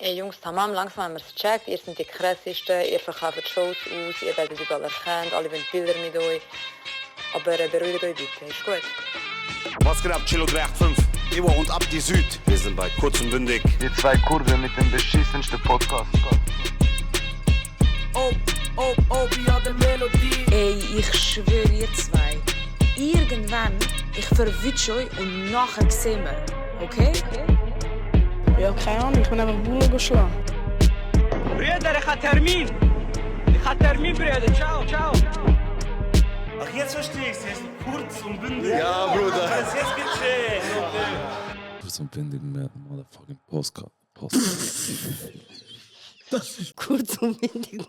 Ey Jungs, tamam, langsam haben wir es gecheckt. Ihr seid die krassesten, ihr verkauft Shows aus, ihr werdet überall erkannt, alle wollen Bilder mit euch. Aber beruhigt euch bitte, ist gut. Was geht ab, Chilo 385? Ivo und Abdi Süd. Wir sind bei Kurz und Bündig. Die zwei Kurven mit dem beschissensten Podcast. ja, der Melodie. Ey, ich schwöre ihr zwei. Irgendwann, ich verwünsche euch und nachher sehen wir. Okay? Ja, keine Ahnung, ich bin einfach Bullen geschlagen. Brüder, ich habe Termin, Brüder. Ciao. Ach, jetzt verstehe ich es. Jetzt kurz und bündig. Ja, Bruder. Jetzt gecheckt. Kurz und bündig mehr motherfucking Postcard. Das ist kurz und windig,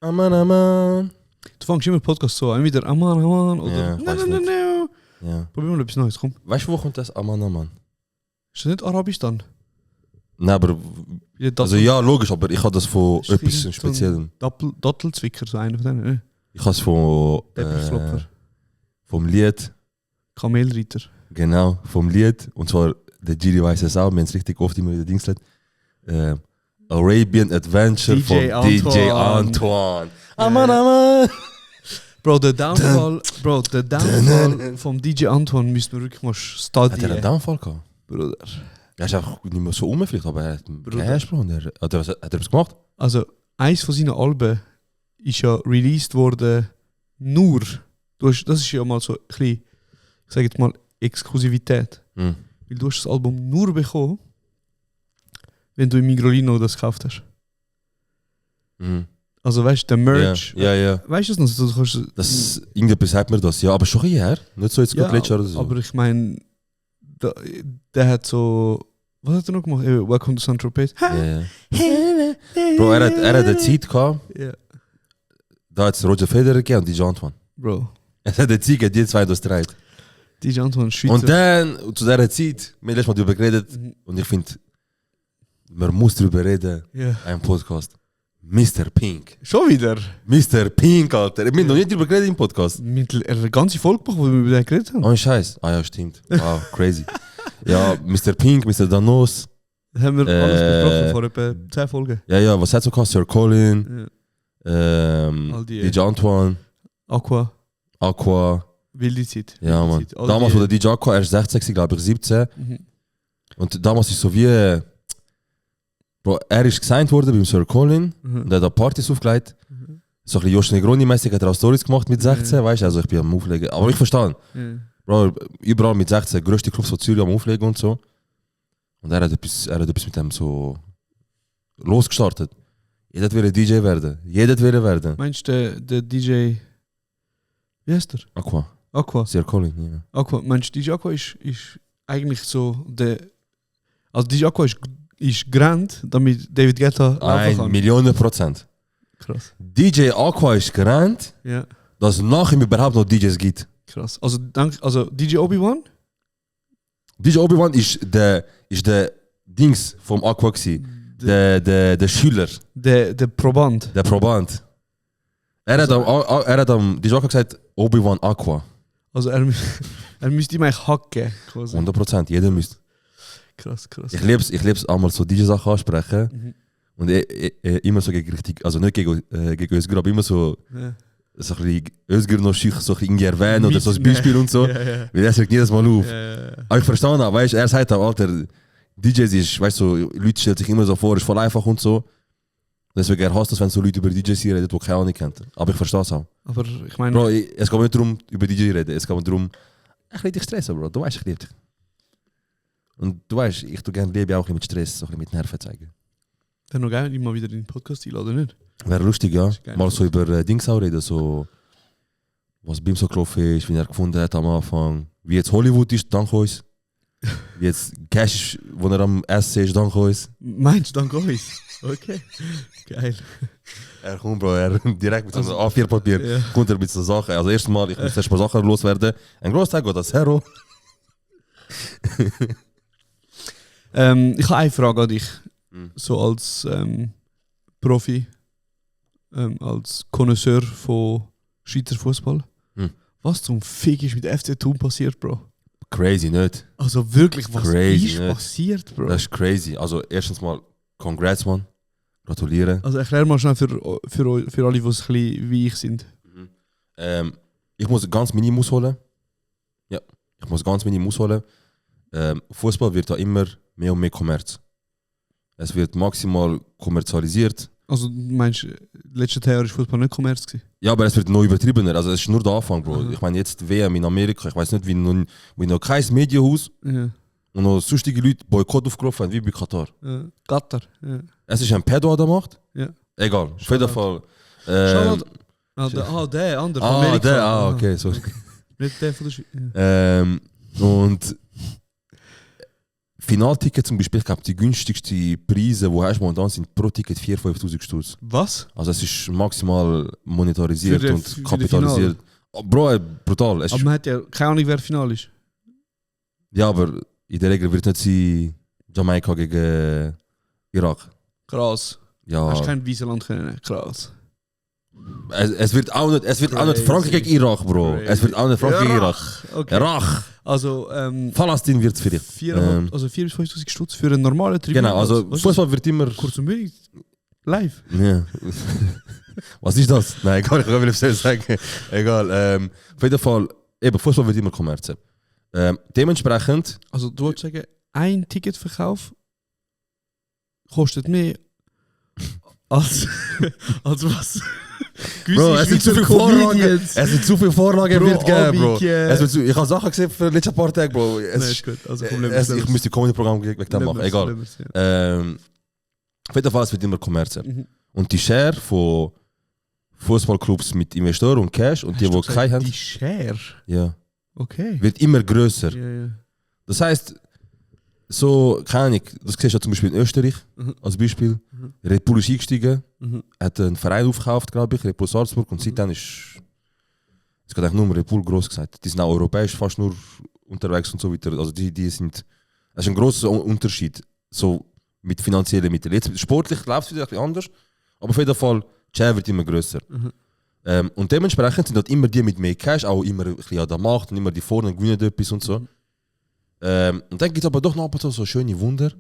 Aman. Du fängst immer Podcast so an, wieder Aman oder Ja, weiß nicht. Ja. Probier mal etwas Neues, komm. Weißt du, wo kommt das Aman? Ist das nicht Arabisch dann? Nein, aber. Also ja, logisch, aber ich habe das von etwas Speziellem. Dattelzwicker, so einer von denen, ne? Ich habe es von. Teppichklopfer. Vom Lied. Kamelreiter. Genau, vom Lied. Und zwar, der Giri weiß es auch, wir haben es richtig oft immer wieder Dings gesagt. Arabian Adventure DJ von Antoine. DJ Antoine. Aman. Bro, der Downfall vom DJ Antoine müssen wir wirklich mal Hat er studieren. einen Downfall gehabt? Bruder. Er ist einfach nicht mehr so umgefliegt, aber er hat einen Bruder. Cash, Bro. Hat er etwas gemacht? Also, eins von seinen Alben ist ja released worden nur. Das ist ja mal so ein bisschen, ich sage jetzt mal, Exklusivität. Mhm. Weil du hast das Album nur bekommen, wenn du im Migrolino das gekauft hast. Mhm. Also weißt du, der Merch. Ja. Weißt du das noch? Du kannst, Das, irgendjemand sagt mir das, ja, aber schon hierher. Nicht so jetzt ja, gerade letztes Jahr oder so. aber ich meine, der hat so. Was hat er noch gemacht? Welcome to Saint-Tropez. Ja. Bro, er hat eine Zeit gehabt, Ja, da hat es Roger Federer gegeben und DJ Antoine. Bro. Er hat eine Zeit gegeben, die zwei das dreit. DJ Antoine Schweizer. Und dann, zu dieser Zeit, wir haben letztes Mal darüber geredet und ich finde, man muss darüber reden, Ja. ein Podcast. Mr. Pink. Schon wieder? Mr. Pink, Alter. Wir haben noch nicht darüber geredet im Podcast. Mit einer ganzen Folge gemacht, wo wir über den geredet haben. Oh, Scheiß. Ah ja, stimmt. Wow, crazy. Ja, Mr. Pink, Mr. Danos. Das haben wir alles besprochen vor etwa 10 Folgen. Ja, was hat so gehabt? Sir Colin, All die, DJ Antoine, Aqua, wilde Zeit. Ja, wilde Mann. Zeit. All Damals, die- wo der DJ Aqua erst 16 glaube ich, 17. Mhm. Und damals ist so wie. Bro, er ist gesigned worden beim Sir Colin Mhm. und er hat da Partys aufgelegt. So ein bisschen Josh Negroni-mäßig hat er auch Stories gemacht mit 16, weißt du? Also ich bin am Auflegen. Aber ich verstehe. Ja. Bro, überall mit 16, größte Clubs von Zürich am Auflegen und so. Und er hat etwas mit dem so losgestartet. Jeder will ein DJ werden. Jeder will werden. Meinst du der DJ. Wie heißt der? Aqua. Sir Colin, ja. Aqua. Meinst du, DJ Aqua ist eigentlich so der. Also DJ Aqua ist grand, damit David Guetta laufen kann. 1.000.000%. Krass. DJ Aqua ist gerannt, Ja, dass es nach ihm überhaupt noch DJs gibt. krass. Also DJ Obi-Wan? DJ Obi-Wan ist der Dings vom Aqua gewesen. Der Schüler, Der Proband. der Proband. Er hat am DJ Aqua gesagt, Obi-Wan Aqua. Also er müsste ihm eigentlich hacken. Quasi. 100%, jeder müsste. Krass. Ich lieb's einmal so DJ-Sachen ansprechen. Mhm. Und immer so gegen richtig, also nicht gegen Özgür, aber immer so, Ja. so ein bisschen Özgür noch schüch, so ein bisschen irgendwie erwähnen oder so als Mitnehmen. Beispiel und so. Ja. Weil er sagt jedes Mal auf. Ja. Aber ich verstehe auch, weißt du, er sagt auch, Alter, DJs ist, weißt du, so, Leute stellen sich immer so vor, ist voll einfach und so. Deswegen er hasst das, wenn so Leute über DJs reden, die keine Ahnung kennen. Aber ich verstehe es auch. Aber ich meine. Bro, es geht nicht darum, über DJ reden, es geht darum, ich will dich stressen, Bro, du weißt, ich liebe dich. Und du weißt, ich tue gerne Liebe auch ein bisschen mit Stress, so ein bisschen mit Nerven zeigen. Wäre noch geil, ihn mal wieder in den Podcast einladen, nicht? Wäre lustig, ja. Geil. Mal so über Dings auch reden, so was bei ihm so gelaufen ist, wie er gefunden hat am Anfang. Wie jetzt Hollywood ist, dank uns. Wie jetzt Cash ist, wo er am Essen ist, dank uns. Meinst du, dann geh ich? Okay. Geil. Er kommt, Bro, er direkt mit so einem A4-Papier Ja. kommt er mit so Sachen. Also erstens mal, ich muss erst mal Sachen loswerden. Ein Großteil geht das Hero. Ich habe eine Frage an dich. Mhm. So als Profi, als Connoisseur von Schweizer Fußball. Mhm. Was zum Fick ist mit FC Thun passiert, Bro? Crazy, nicht? Also wirklich, was Crazy, ist nicht? passiert, Bro? Das ist crazy. Also erstens mal, congrats, man. Gratulieren. Also erklär mal schnell für alle, die ein bisschen wie ich sind. Ich muss ganz minim ausholen. Ja, ich muss ganz minim ausholen. Fußball wird da immer mehr und mehr Kommerz. Es wird maximal kommerzialisiert. Also du meinst, letztes Jahr war Fußball nicht Kommerz gewesen? Ja, aber es wird noch übertriebener. Also es ist nur der Anfang, Bro. Ich meine jetzt WM in Amerika, ich weiß nicht, wie noch kein Medienhaus Ja. und noch sonstige Leute Boykott aufgerufen haben, wie bei Katar. Katar. Ja. Es ist ein Pedo, der macht. Ja. Egal, auf jeden Fall. Shoutout. Der andere von Amerika. Okay, sorry. Nicht der von der Schweiz. Und Finalticket zum Beispiel, ich glaube, die günstigsten Preise, die hast momentan sind pro Ticket 4.000, 5.000 Stutz. Was? Also es ist maximal monetarisiert Für und die kapitalisiert. Oh, Bro, brutal. Es Aber ist, man hat ja keine Ahnung, wer Final ist. ja, aber in der Regel wird nicht sein Jamaika gegen Irak. Krass. Ja, Hast kein Wieseland können. Krass. es wird auch nicht Frankreich gegen Irak, Bro. Crazy. Es wird auch nicht Frankreich gegen Irak. Okay. Irak. Also, Palästin wird es vielleicht. 4.500 also 4.000 bis 5.000 Stutz für einen normalen Tribüne. Genau, also Fußball wird immer. Kurz und bündig. Live. Ja. Was ist das? Nein, egal, ich will nicht sagen. Egal. Auf jeden Fall, eben, Fußball wird immer Kommerz. Dementsprechend, Also du wolltest sagen, ein Ticketverkauf kostet mehr als was? Bro, es sind zu viele Vorlagen. Es sind zu viele Vorlagen Bro, wird geben, Bro. Abend, Ich habe Sachen gesehen für die letzten paar Tage, Bro. Nein, ist gut. Also Ich müsste die Comedy-Programm wegen dem machen, egal. Auf jeden Fall, es wird immer Kommerz. Und die Share von Fußballclubs mit Investoren und Cash und die keine haben, Die Share? ja, Okay. wird immer grösser. Ja. Das heisst, so, keine Ahnung, das siehst du zum Beispiel in Österreich als Beispiel. Red Bull ist eingestiegen, hat einen Verein aufgekauft, glaube ich, Red Bull Salzburg, und seitdem ist, es geht eigentlich nur um Red Bull gross gesagt. Die sind auch europäisch fast nur unterwegs und so weiter. Also die sind, es ist ein grosser Unterschied, so mit finanziellen Mitteln. Jetzt sportlich läuft es wieder ein bisschen anders, aber auf jeden Fall, die Share wird immer grösser. Und dementsprechend sind halt immer die mit mehr Cash auch immer ein bisschen an der Macht und immer die vorne gewinnen etwas und so. Und dann gibt es aber doch noch ab und zu so schöne Wunder,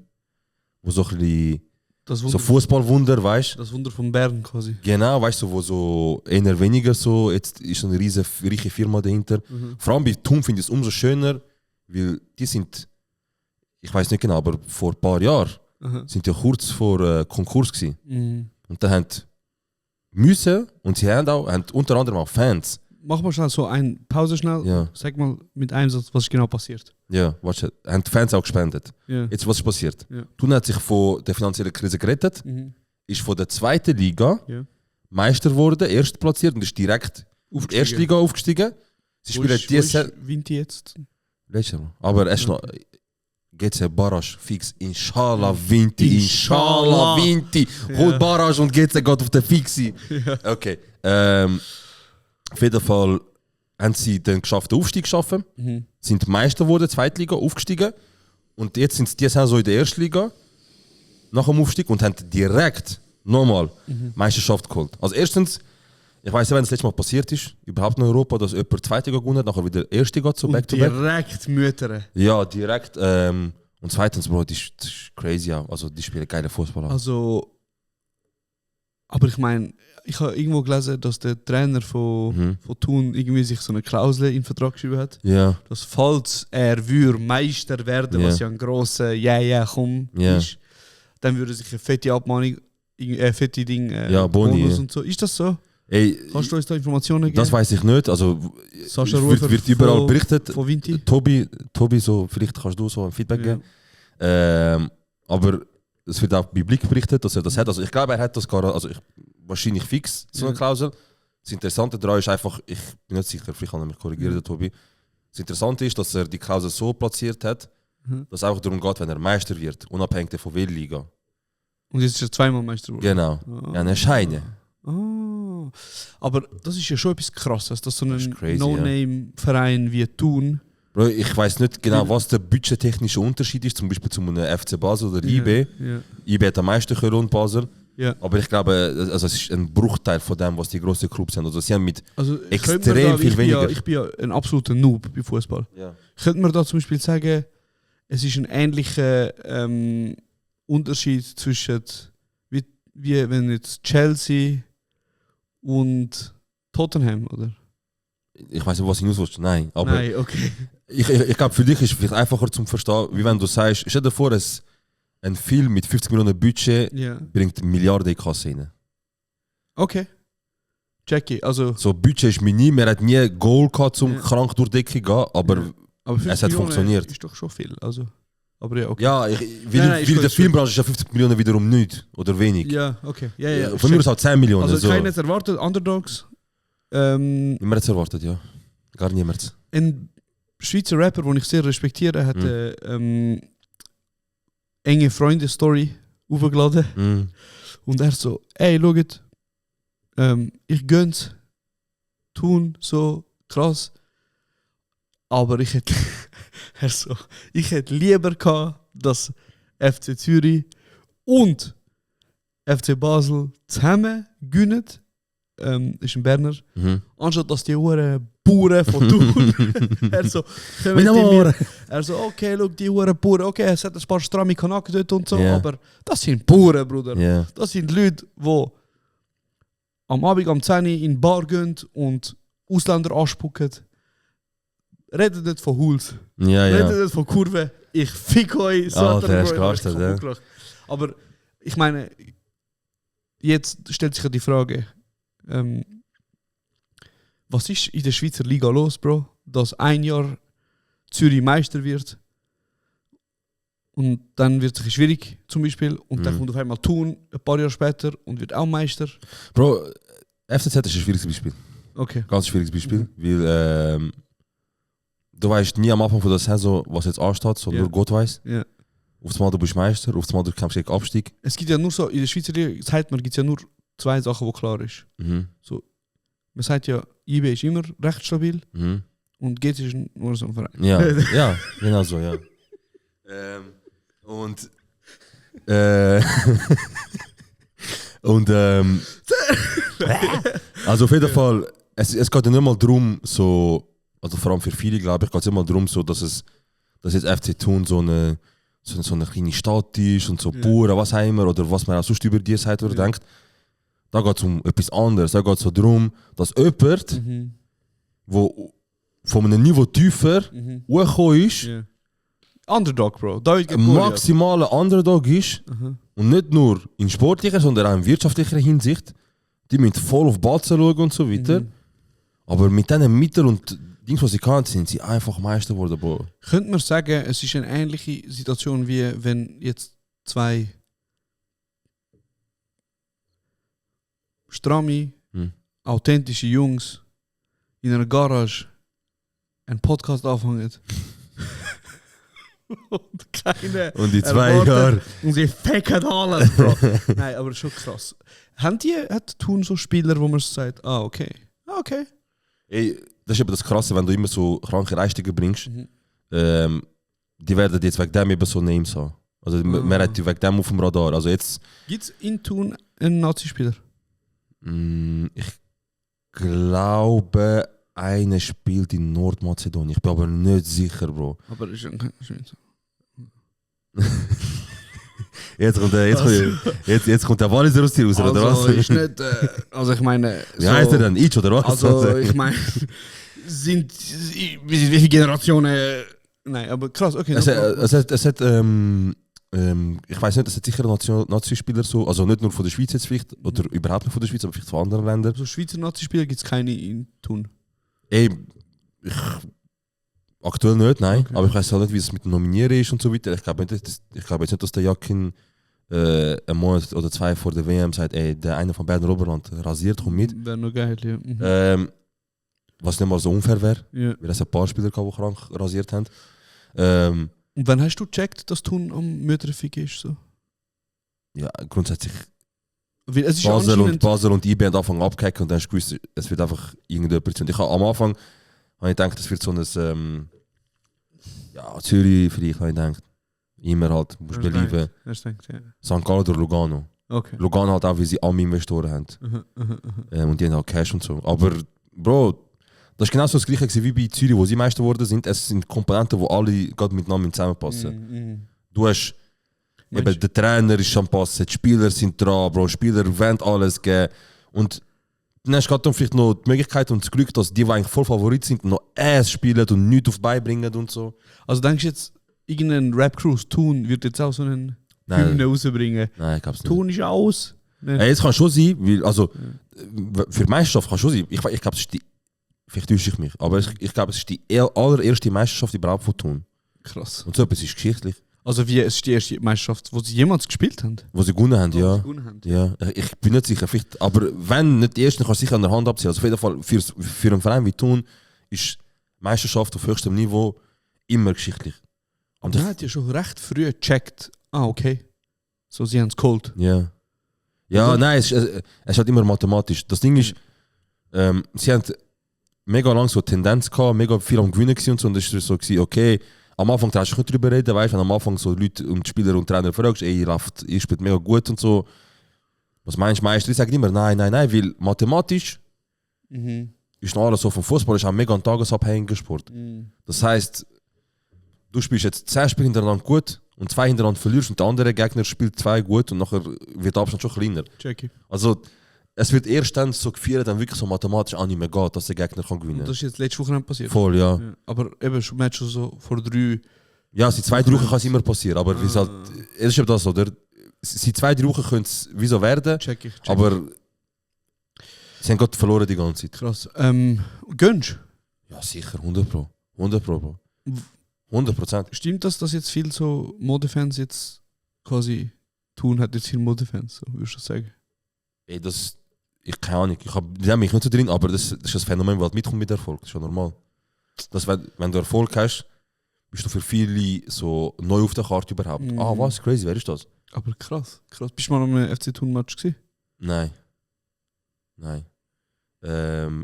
wo so ein bisschen, Das so Wunder, Fußballwunder, weißt du? das Wunder von Bern quasi. Genau, weißt du, wo so eher weniger so, jetzt ist so eine reiche Firma dahinter. Vor allem bei Thun finde ich es umso schöner, weil die sind, ich weiß nicht genau, aber vor ein paar Jahren sind ja kurz vor Konkurs gewesen. Und da haben müssen, und sie haben unter anderem auch Fans. Mach mal schnell so eine Pause schnell. Ja. Sag mal mit einem Satz, was ist genau passiert. Ja, warte, haben die Fans auch gespendet. Ja. Jetzt, was ist passiert? Ja. Thun hat sich von der finanziellen Krise gerettet, ist von der zweiten Liga Ja. Meister geworden, erstplatziert und ist direkt auf die erste Liga aufgestiegen. Sie spielen diese Vinti jetzt? Letztes Jahr. Aber es ist noch GC Barrage fix. Inshallah Vinti. Inshallah Vinti. Holt Barrage und GC geht auf den Fixi. Okay. Auf jeden Fall haben sie dann geschafft, den Aufstieg zu schaffen. Sind Meister geworden, Zweitliga, aufgestiegen. Und jetzt sind sie diese Saison in der ersten Liga. Nach dem Aufstieg und haben direkt nochmal Meisterschaft geholt. Also erstens, ich weiß nicht, wenn das letzte Mal passiert ist, überhaupt in Europa, dass jemand Zweite gewonnen hat, nachher wieder Erste geht, so Und back-to-back. direkt Mütter. Ja, direkt. Und zweitens, Bro, das ist crazy auch. Also die spielen geile Fußball. Also, aber ich meine, ich habe irgendwo gelesen, dass der Trainer von Thun irgendwie sich so eine Klausel in den Vertrag geschrieben hat, Ja, dass falls er würde Meister werden, Ja. was ja ein grosser komm Ja. ist, dann würde sich eine fette Abmahnung, fette Ding, Ja, Boni, Bonus ja. und so. Ist das so? ey, Kannst du uns da Informationen geben? das weiß ich nicht. Also Sascha es Rufer wird überall von- berichtet. Von Vinti? Tobi, so, vielleicht kannst du so ein Feedback Ja. geben. Aber es wird auch bei Blick berichtet, dass er das hat. Also ich glaube, er hat das gar, also wahrscheinlich fix, so eine Ja. Klausel. Das Interessante daran ist einfach, ich bin nicht sicher, vielleicht kann er mich korrigieren, der Tobi. Das Interessante ist, dass er die Klausel so platziert hat, dass es einfach darum geht, wenn er Meister wird, unabhängig von welcher Liga. Und jetzt ist er zweimal Meister geworden. Genau. Ja, eine Scheine. Ah. Aber das ist ja schon etwas Krasses, dass so Das ist ein crazy, No-Name-Verein wie Thun. Bro, ich weiß nicht genau, was der budgettechnische Unterschied ist, zum Beispiel zu einem FC Basel oder IB. Ja. IB hat am meisten können und Basel. Ja. Aber ich glaube, also es ist ein Bruchteil von dem, was die grossen Clubs haben. Also sie haben mit Also, extrem könnte man da- viel ich bin weniger. Ich bin ja ein absoluter Noob bei Fußball. Ja. Könnte man da zum Beispiel sagen, es ist ein ähnlicher Unterschied zwischen, wie wenn jetzt Chelsea und Tottenham, oder? Ich weiß nicht, was ich hinaus will. Nein, aber Nein, okay. ich glaube, für dich ist es vielleicht einfacher zum Verstehen, wie wenn du sagst, stell dir vor, ein Film mit 50 Millionen Budget Ja. bringt Milliarden in die Kasse rein. Okay. Jackie, also. So, Budget ist minim, er hat nie Goal gehabt, zum Ja. krank durch die Decke zu gehen, aber Ja. Aber 50 es hat Millionen funktioniert. Ist doch schon viel. Also. Aber ja, okay. ja, Nein, in ist der gut, Filmbranche ist ja 50 Millionen wiederum nichts oder wenig. Ja, okay. Ja. Von mir aus auch 10 Millionen. Also, so. keiner hat erwartet, Underdogs. Niemand hat es erwartet, ja. Gar niemand. Ein Schweizer Rapper, den ich sehr respektiere, hat enge Freunde-Story aufgeladen. Mhm. Und er so, ey, schaut, ich gönn's, tun, so, krass. Aber ich hätte, er so, ich hätte lieber gehabt, dass FC Zürich und FC Basel zusammen gewinnen. Ist ein Berner. Mhm. Anstatt dass die Uhren Bauern von Thun. Er so, kommen Mein die Amor. mir- er so, okay, schau, die Uhren Bauern, okay, es hat ein paar stramme Kanaken dort und so, Ja. aber das sind Bauern, Bruder. Ja. Das sind Leute, die am Abend am 10 Uhr in die Bar gehen und Ausländer anspucken. Redet nicht von Huls. Ja, Redet ja. nicht von Kurven. Ich fick euch. Alter, Bro, hast ich gelastet, hab ja. gelacht. Aber ich meine, jetzt stellt sich ja die Frage, was ist in der Schweizer Liga los, Bro? Dass ein Jahr Zürich Meister wird und dann wird es schwierig zum Beispiel und dann kommt auf einmal Thun ein paar Jahre später und wird auch Meister. Bro, FCZ ist ein schwieriges Beispiel. Okay. Ganz schwieriges Beispiel. Weil du weißt nie am Anfang von der Saison, was jetzt ansteht, sondern Ja. nur Gott weiß. Ja. Auf einmal du bist Meister, auf einmal du kämpfst gegen Abstieg. Es gibt ja nur so, in der Schweizer Liga sagt man, gibt es ja nur zwei Sachen, wo klar ist. Mhm. Man sagt ja, IB ist immer recht stabil Mhm. und GC ist nur so ein Verein. Ja, ja, genau so, ja. Und also auf jeden Fall, es geht ja nicht mal darum, so, also vor allem für viele, glaube ich, geht es immer darum, so, dass jetzt FC Thun so eine kleine Stadt ist und so Bauern, was auch immer, oder was man auch sonst über die Seite denkt. Da geht es um etwas anderes. Da geht es so darum, dass jemand, wo von einem Niveau tiefer hochgekommen ist, Ja. Underdog, Bro. David ein gegen Goliath. maximaler Underdog ist und nicht nur in sportlicher, sondern auch in wirtschaftlicher Hinsicht. Die müssen voll auf Batzen schauen und so weiter. Aber mit diesen Mitteln und Dings, was sie kann, sind sie einfach Meister geworden, Bro. Könnte man sagen, es ist eine ähnliche Situation, wie wenn jetzt zwei stramme, authentische Jungs in einer Garage einen Podcast anfangen. Und keine. Und die zwei erwartet- Jahre. Und sie faken alles, Bro. Nein, aber schon krass. Hat Thun so Spieler, wo man sagt, okay. Okay. Ey, das ist eben das Krasse, wenn du immer so kranke Leistungen bringst. Die werden jetzt wegen dem eben so Names haben. Also man hat die wegen dem auf dem Radar. Also jetzt, Gibt es in Thun einen Nazi-Spieler? ich glaube, einer spielt in Nordmazedonien. Ich bin aber nicht sicher, Bro. Aber ist ein Jetzt kommt der Walliser aus dir raus, oder also, was? ist nicht, also ich meine... Wie heißt er denn? Ich oder was? Also ich meine, sind wie viele Generationen... Nein, aber krass, okay. Es hat ich weiß nicht, es hat sicher Nazi-Spieler so, also nicht nur von der Schweiz jetzt vielleicht, oder überhaupt nicht von der Schweiz, aber vielleicht von anderen Ländern. so Schweizer Nazi-Spieler gibt es keine in Thun. Ey, aktuell nicht, nein. Okay. Aber ich weiß halt nicht, wie es mit dem Nominieren ist und so weiter. Ich glaube jetzt nicht, dass der Jakin einen Monat oder zwei vor der WM sagt, ey, der eine von Berner Oberland rasiert, komm mit. Wäre noch geil, ja. Mhm. Was nicht mal so unfair wäre, Ja. weil es ein paar Spieler gab, die krank rasiert haben. Und wann hast du gecheckt, dass Thun am Mütterfick ist? So? Ja, grundsätzlich Weil es ist ja Basel anscheinend... und IB haben angefangen abgehackt und dann hast du gewusst, es wird einfach irgendjemand sein. Am Anfang habe ich gedacht, das wird so ein Zürich vielleicht, habe ich gedacht. Immer halt, musst belieben. Hast du gedacht, ja. St. Gallen oder Lugano. Okay. Lugano halt auch, weil sie Ami-Investoren haben. Und die haben auch Cash und so. Aber, Bro, das ist genau so das Gleiche gewesen wie bei Zürich, wo sie Meister geworden sind. Es sind Komponenten, die alle gerade miteinander zusammenpassen. Du hast eben, der Trainer ist am Passen, die Spieler sind dran, Bro, Spieler wollen alles geben. Und dann hast du gerade vielleicht noch die Möglichkeit und das Glück, dass die eigentlich voll Favorit sind, noch spielen und nichts auf die Beine bringen und so. Also denkst du jetzt, irgendein Rap-Cruise, Thun, wird jetzt auch so einen Hymne rausbringen? Nein, ich glaub's nicht. Thun ist aus. Es kann schon sein, weil, also, für die Meisterschaft kann schon sein. Ich glaube, es ist die, vielleicht täusche ich mich, aber ich glaube, es ist die allererste Meisterschaft überhaupt von Thun. Krass. Und so etwas ist geschichtlich. Also wie, es ist die erste Meisterschaft, wo sie jemals gespielt haben? Wo sie gewonnen haben, ja. Sie gewonnen haben. Ja, ich bin nicht sicher, vielleicht, aber wenn nicht die erste, dann kannst du sicher an der Hand abziehen. Also auf jeden Fall für einen Verein wie Thun ist Meisterschaft auf höchstem Niveau immer geschichtlich. Und man hat ja schon recht früh gecheckt, okay, so sie haben es geholt. Ja. Ja, nein, es ist halt immer mathematisch. Das Ding ist, sie haben mega lange so eine Tendenz gehabt, mega viel am Gewinnen gewesen und so. Und das war so, okay, am Anfang darfst du nicht drüber reden, weißt du, wenn am Anfang so Leute und Spieler und Trainer fragst, ihr spielt mega gut und so. Was meinst du, Meister? Die sagen immer nein, weil mathematisch ist noch alles so vom Fußball, ist auch mega ein tagesabhängiger Sport. Das heisst, du spielst jetzt 10 Spiele hintereinander gut und 2 hintereinander verlierst und der andere Gegner spielt 2 gut und nachher wird der Abstand schon kleiner. Check. Also, es wird erst dann so gefeiert, dann wirklich so mathematisch auch nicht mehr geht, dass der Gegner kann gewinnen Und kann. das ist jetzt letzte Woche nicht passiert. Voll, ja. Aber eben, man hat schon so vor 3... Ja, seit 2-3 Wochen kann es immer passieren, aber es ist eben das, oder? Seit 2-3 Wochen könnte es wieso werden, Check. aber sie haben gerade verloren die ganze Zeit. Krass. Gönnst? Ja, sicher, 100 Pro. 100 Pro, Bro. 100%. Stimmt das, dass jetzt viel so Modefans jetzt quasi Thun hat jetzt viele Modefans, so würdest du sagen? Ey, keine Ahnung, ich habe mich nicht so drin, aber das ist das Phänomen, was mitkommt mit Erfolg. Das ist schon normal. Dass, wenn du Erfolg hast, bist du für viele so neu auf der Karte überhaupt. Ah, was? Crazy, wer ist das? Aber krass. Bist du mal am FC Thun-Match gewesen? Nein.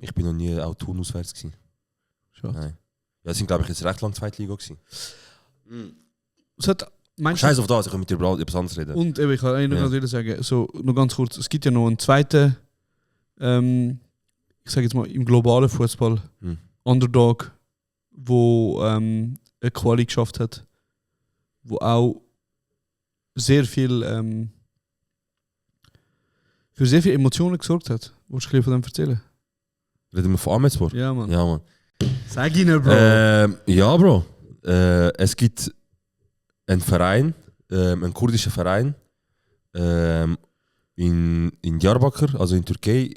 Ich bin noch nie auch Thun auswärts gewesen. Schade. Nein. Ja, das sind, glaube ich, jetzt recht lange Zweitliga gewesen. Scheiß auf das, ich kann mit dir über etwas anderes reden. Und eben, ich kann noch gerade sagen, so, noch ganz kurz, es gibt ja noch einen zweiten, ich sage jetzt mal im globalen Fußball, Underdog, wo eine Quali geschafft hat, wo auch sehr viel für sehr viele Emotionen gesorgt hat. Willst du ein bisschen von dem erzählen? Reden wir von Ahmedspor? Ja, Mann. Ja, Mann. Sag ihnen, Bro. Ja, Bro. Es gibt einen Verein, einen kurdischen Verein in Diyarbakır, also in Türkei.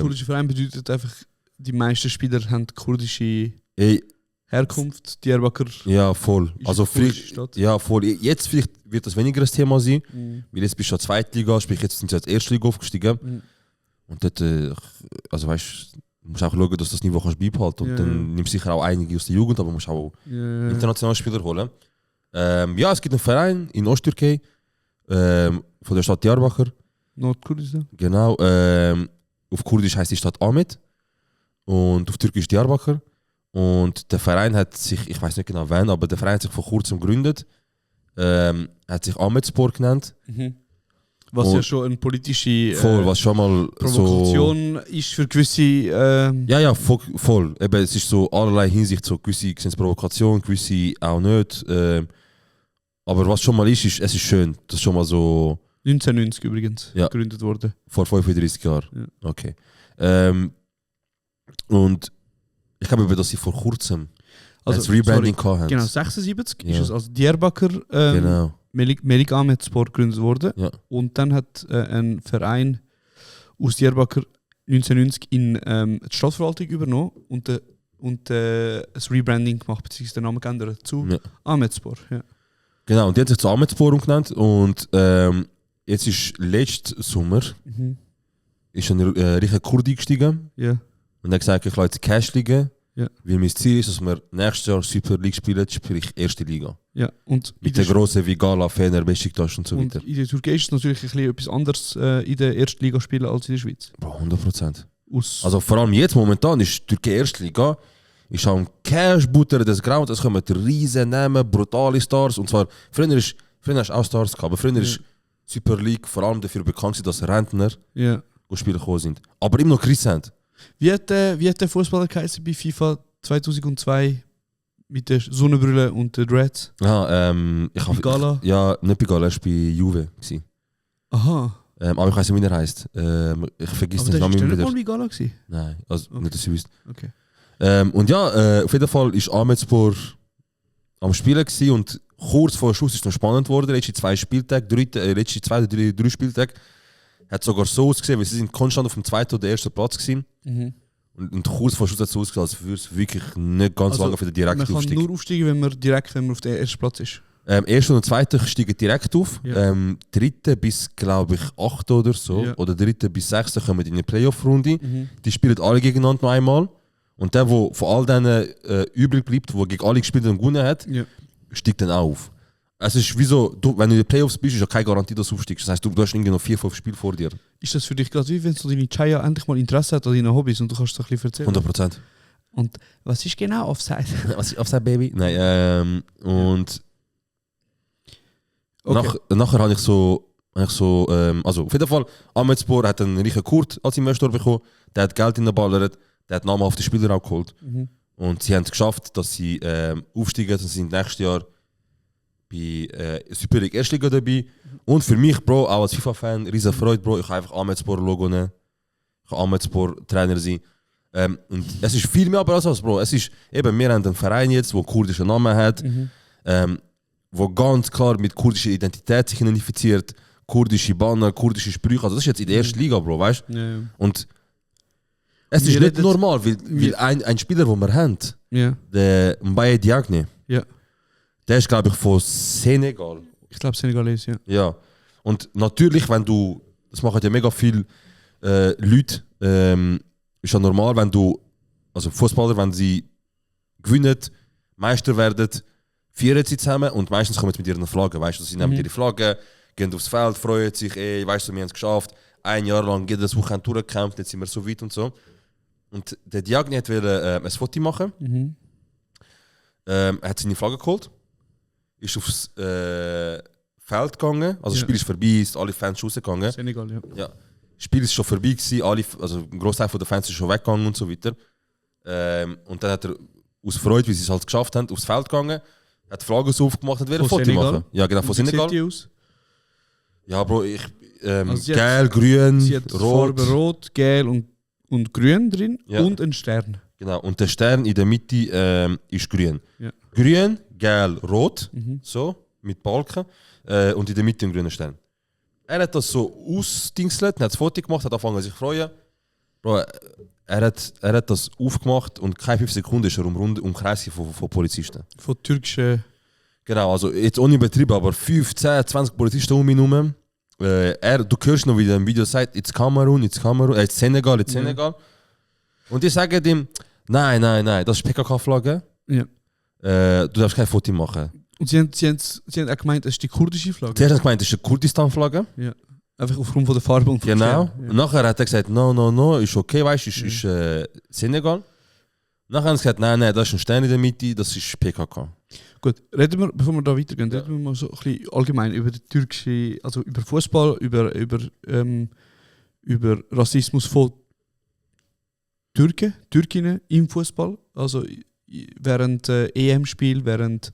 Kurdischer Verein bedeutet einfach, die meisten Spieler haben kurdische Herkunft. Diyarbakır. Ja, voll. Also Stadt. ja, voll. Jetzt vielleicht wird das weniger ein Thema sein, weil jetzt bist du ja Zweitliga, sprich jetzt sind sie als Erstliga aufgestiegen. Und dort, also weißt du musst auch schauen, dass du das Niveau kannst beibehalten und dann nimmst du sicher auch einige aus der Jugend, aber du musst auch internationale Spieler holen. Ja, es gibt einen Verein in Osttürkei von der Stadt Diyarbakır. Nordkurdistan? Genau. Auf Kurdisch heißt die Stadt Ahmet und auf Türkisch Diyarbakır. Und der Verein hat sich, ich weiß nicht genau wann, aber der Verein hat sich vor kurzem gegründet. Hat sich Ahmedspor genannt. Was ja schon eine politische was schon mal Provokation so ist für gewisse... Ja, voll. Eben, es ist so allerlei Hinsicht, so gewisse sind Provokation, gewisse auch nicht. Aber was schon mal ist, es ist schön. Das ist schon mal so... 1990 übrigens gegründet worden. Vor 35 Jahren. Ja. Okay. Und ich glaube, dass sie vor kurzem das Rebranding hatten. Genau, 76 ist es als Diyarbakır genau. Melik Ahmedspor gegründet worden. Ja. Und dann hat ein Verein aus Diyarbakır 1990 in die Stadtverwaltung übernommen und das Rebranding gemacht, beziehungsweise den Namen geändert zu Ahmedspor. Ja. Genau, und die hat sich zu Ahmedspor umgenannt und jetzt ist letzten Sommer ist ein reicher Kurdi gestiegen und hat gesagt, ich lasse jetzt Cash liegen, weil mein Ziel ist, dass wir nächstes Jahr Super League spielen, sprich erste Liga. Ja, und mit den grossen wie Gala, Fener, Beşiktaş und so weiter. In der Türkei ist es natürlich ein bisschen etwas anderes in der ersten Liga spielen als in der Schweiz. 100%. Also vor allem jetzt momentan ist die Türkei erste Liga, ist auch ein Cash-Butter des Ground, es kommen riesen Namen, brutale Stars und zwar, früher hast du auch Stars gehabt, aber früher ist Super League vor allem dafür bekannt sind, dass Rentner Ja. Spieler gekommen sind. Aber immer noch Chris sind. Wie hat der Fußballer geheißen bei FIFA 2002 mit der Sonnenbrille und den Dreads? Ich habe Bigala? Ja, nicht Bigala, er war bei Juve. Gewesen. Aha. Aber ich weiß nicht, wie er heißt. Ich vergesse Aber den das war Namen nicht immer mal wieder. Bigala gewesen? Nein, also nicht, dass ich wüsste. Okay. Und ja, auf jeden Fall ist Ahmedspor am Spielen gewesen und kurz vor Schluss ist es noch spannend geworden. Letzte 2 Spieltage, letzte 2 oder 3 Spieltage hat sogar so ausgesehen, weil sie sind konstant auf dem 2. oder 1. Platz gewesen. Mhm. Und kurz vor Schluss hat es so ausgesehen, als würde es wirklich nicht ganz Also, lange für den direkten Man kann Aufstieg. nur aufsteigen, wenn man auf der ersten Platz ist. 1. und 2. steigen direkt auf. Ja. 3. bis, glaube ich, 8. oder so. Ja. Oder 3. bis 6. kommen in eine Playoff-Runde. Mhm. Die spielen alle gegeneinander noch einmal. Und der, der von all denen übrig bleibt, der gegen alle gespielt und gewonnen hat, Ja. steigt dann auch auf. Es ist wie so, wenn du in den Playoffs bist, ist ja keine Garantie, dass du aufsteigst. Das heisst, du hast irgendwie noch 4-5 Spiele vor dir. Ist das für dich gerade wie wenn so deine Chaya endlich mal Interesse hat an deinen Hobbys und du kannst es ein bisschen erzählen? 100%. Und was ist genau Offside? Was ist Offside, Baby? Nein, und Okay. nachher habe ich so, also auf jeden Fall, Ahmedspor hat einen reichen Kurt als Investor bekommen, der hat Geld in den Ballert, der hat namhafte Spieler auch geholt. Mhm. Und sie haben es geschafft, dass sie aufsteigen und sind nächstes Jahr bei Super League Erstliga dabei. Und für mich, Bro, auch als FIFA-Fan, riesen Freude, Bro, ich kann einfach Ahmedspor-Logo nehmen. Ich kann Ahmedspor-Trainer sein. Und es ist viel mehr aber als das, Bro. Es ist eben, wir haben einen Verein jetzt, der einen kurdischen Namen hat, wo ganz klar mit kurdischer Identität sich identifiziert, kurdische Banner, kurdische Sprüche. Also das ist jetzt in der ersten Liga, Bro, weißt du? Ja. Und es Wir ist nicht reden- normal, weil ein Spieler, den wir haben, Ja. der Mbaye Diagne, Ja. der ist, glaube ich, von Senegal. Ich glaube Senegalese, ja. Ja. Und natürlich, wenn du, das machen ja mega viele Leute, ist ja normal, wenn du, also Fußballer, wenn sie gewinnen, Meister werden, feiern sie zusammen und meistens kommen sie mit ihren Flaggen, weißt du, sie nehmen ihre Flaggen, gehen aufs Feld, freuen sich, ey, weißt du, wir haben es geschafft, 1 Jahr lang jedes Wochenende durchgekämpft, jetzt sind wir so weit und so. Und der Diagne wollte ein Foto machen, Mhm. er hat seine Flagge geholt, ist aufs Feld gegangen, also das Ja. Spiel ist vorbei, ist alle Fans rausgegangen. Senegal, ja. Ja. Das Spiel ist schon vorbei gewesen, also ein Großteil der Fans ist schon weggegangen und so weiter. Und dann hat er aus Freude, wie sie es halt geschafft haben, aufs Feld gegangen, hat die Flagge so aufgemacht und will ein Von Foto Senegal? machen. Ja, genau, von Und wie Senegal. sieht die aus? Ja, Bro, Also sie hat- gelb, grün, Sie hat rot. Farbe rot, gelb und grün drin Ja. und einen Stern. Genau, und der Stern in der Mitte ist grün. Ja. Grün, gelb, rot, Mhm. so, mit Balken. Und in der Mitte ein grüner Stern. Er hat das so ausdingselt, hat das Foto gemacht, hat angefangen sich zu freuen. Bro, er hat das aufgemacht und keine 5 Sekunden ist er umkreist von Polizisten. Von türkischen. Genau, also jetzt ohne Betrieb, aber 5, 10, 20 Polizisten um ihn herum. Du hörst noch, wie er im Video sagt, it's Kamerun, it's Senegal, it's Ja. Senegal. Und die sagen ihm, nein, das ist PKK-Flagge. Ja. Du darfst kein Foto machen. Und sie haben auch gemeint, es ist die kurdische Flagge. Zuerst hat er gemeint, das ist eine Kurdistan-Flagge. Ja. Einfach aufgrund von der Farbe und vom Genau. Stern. Und nachher hat er gesagt, no, ist okay, weißt du, ist Senegal. Nachher haben sie gesagt, nein, das ist ein Stern in der Mitte, das ist PKK. Gut, reden wir, bevor wir da weitergehen, reden wir mal so ein bisschen allgemein über die türkische, also über Fußball, über Rassismus von Türkinnen im Fußball. Also während EM-Spiel, während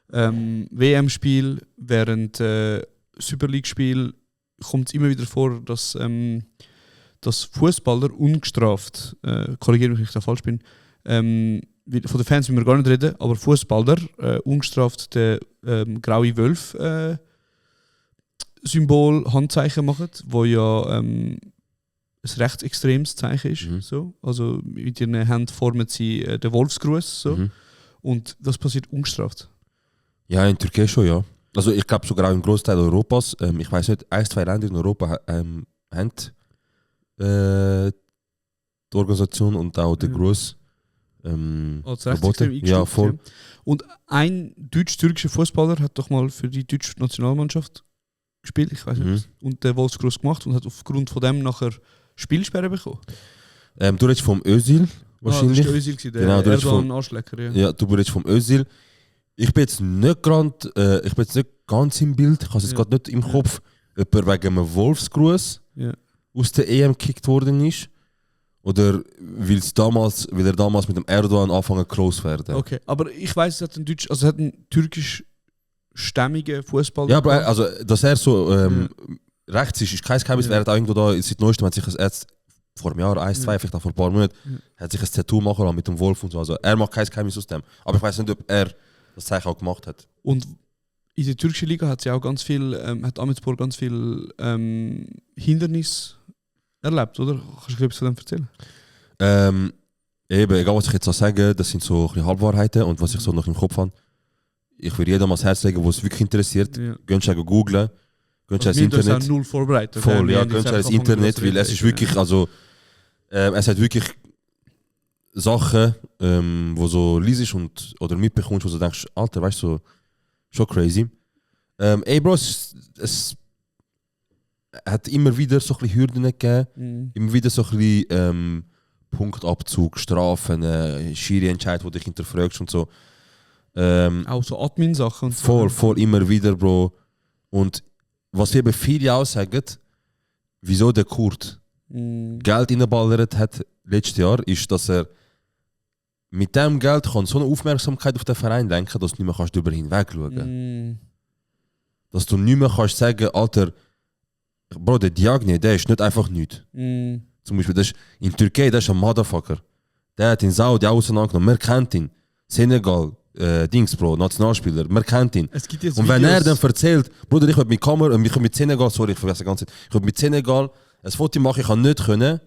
WM-Spiel, während Super League-Spiel kommt es immer wieder vor, dass Fußballer ungestraft, korrigiere mich, wenn ich da falsch bin, von den Fans will wir gar nicht reden, aber Fußballer ungestraft den graue Wolf Symbol, Handzeichen machen, wo ja ein rechtsextremes Zeichen ist. Mhm. So. Also mit ihren Händen formen sie den Wolfsgruß. So. Mhm. Und das passiert ungestraft. Ja, in Türkei schon, ja. Also ich glaube sogar auch im Großteil Europas. Ich weiß nicht, 1, 2 Länder in Europa haben die Organisation und auch der Ja. Gruß Als verboten. rechtsextrem Ja, eingestuft, voll. ja. Und ein deutsch-türkischer Fußballer hat doch mal für die deutsche Nationalmannschaft gespielt, ich weiß nicht, und den Wolfsgruß gemacht und hat aufgrund von dem nachher Spielsperre bekommen. Du redest vom Özil wahrscheinlich. das war der Özil, der Genau, du redest Erdogan Arschlecker. Ja. Ja, du redest vom Özil. Ich bin jetzt nicht ganz im Bild, ich habe es jetzt Ja. gerade nicht im Kopf. jemand wegen einem Wolfsgruß aus der EM gekickt worden ist. Oder weil er damals mit dem Erdogan anfangen close werden. Okay, aber ich weiß, es hat einen türkischstämmigen Fußball. Ja, aber also, dass er so rechts ist kein Geheimnis. Er hat auch irgendwo da, seit neuestem hat sich jetzt vor einem Jahr, 1, 2, vielleicht auch vor ein paar Monaten, hat sich ein Tattoo machen lassen mit dem Wolf und so. Also er macht kein Geheimnis aus dem. Aber ich weiß nicht, ob er das Zeichen auch gemacht hat. Und in der türkischen Liga hat sie auch ganz viel, hat Ahmedspor ganz viel Hindernis erlebt, oder? Kannst du etwas von dem erzählen? Eben, egal was ich jetzt sage, das sind so ein bisschen Halbwahrheiten und was ich so noch im Kopf habe. Ich will jedem ans Herz legen, was es wirklich interessiert. Gehst du googlen, gehst du ins Internet. Uns auch null vorbereitet. Voll, ja, gehst du ins Internet, weil es ist wirklich, also es hat wirklich Sachen, wo so liest und oder mitbekommst, wo du denkst, Alter, weißt du, so, schon crazy. Bro, es hat immer wieder so ein bisschen Hürden gegeben, immer wieder so ein bisschen Punktabzug, Strafen, Schiri-Entscheid, wo dich hinterfragst und so. Auch so Admin-Sachen und so. Voll, immer wieder, Bro. Und was eben viele aussagen, wieso der Kurt Geld reinballert hat letztes Jahr, ist, dass er mit dem Geld kann so eine Aufmerksamkeit auf den Verein lenken, dass du nicht mehr kannst darüber hinweg schauen. Dass du nicht mehr kannst sagen, Alter, Bro, der Diagne, der ist nicht einfach nichts. Zum Beispiel, das ist, in Türkei, der ist ein Motherfucker. Der hat in Saudi auseinandergenommen, man kennt ihn. Senegal, Dings, Bro, Nationalspieler, man kennt ihn. Es gibt jetzt und wenn Videos. er dann erzählt, Bruder, ich habe mit Kamera, ich habe mit Senegal, sorry, ich vergesse die ganze Zeit, ich habe mit Senegal ein Foto machen, ich kann nicht können.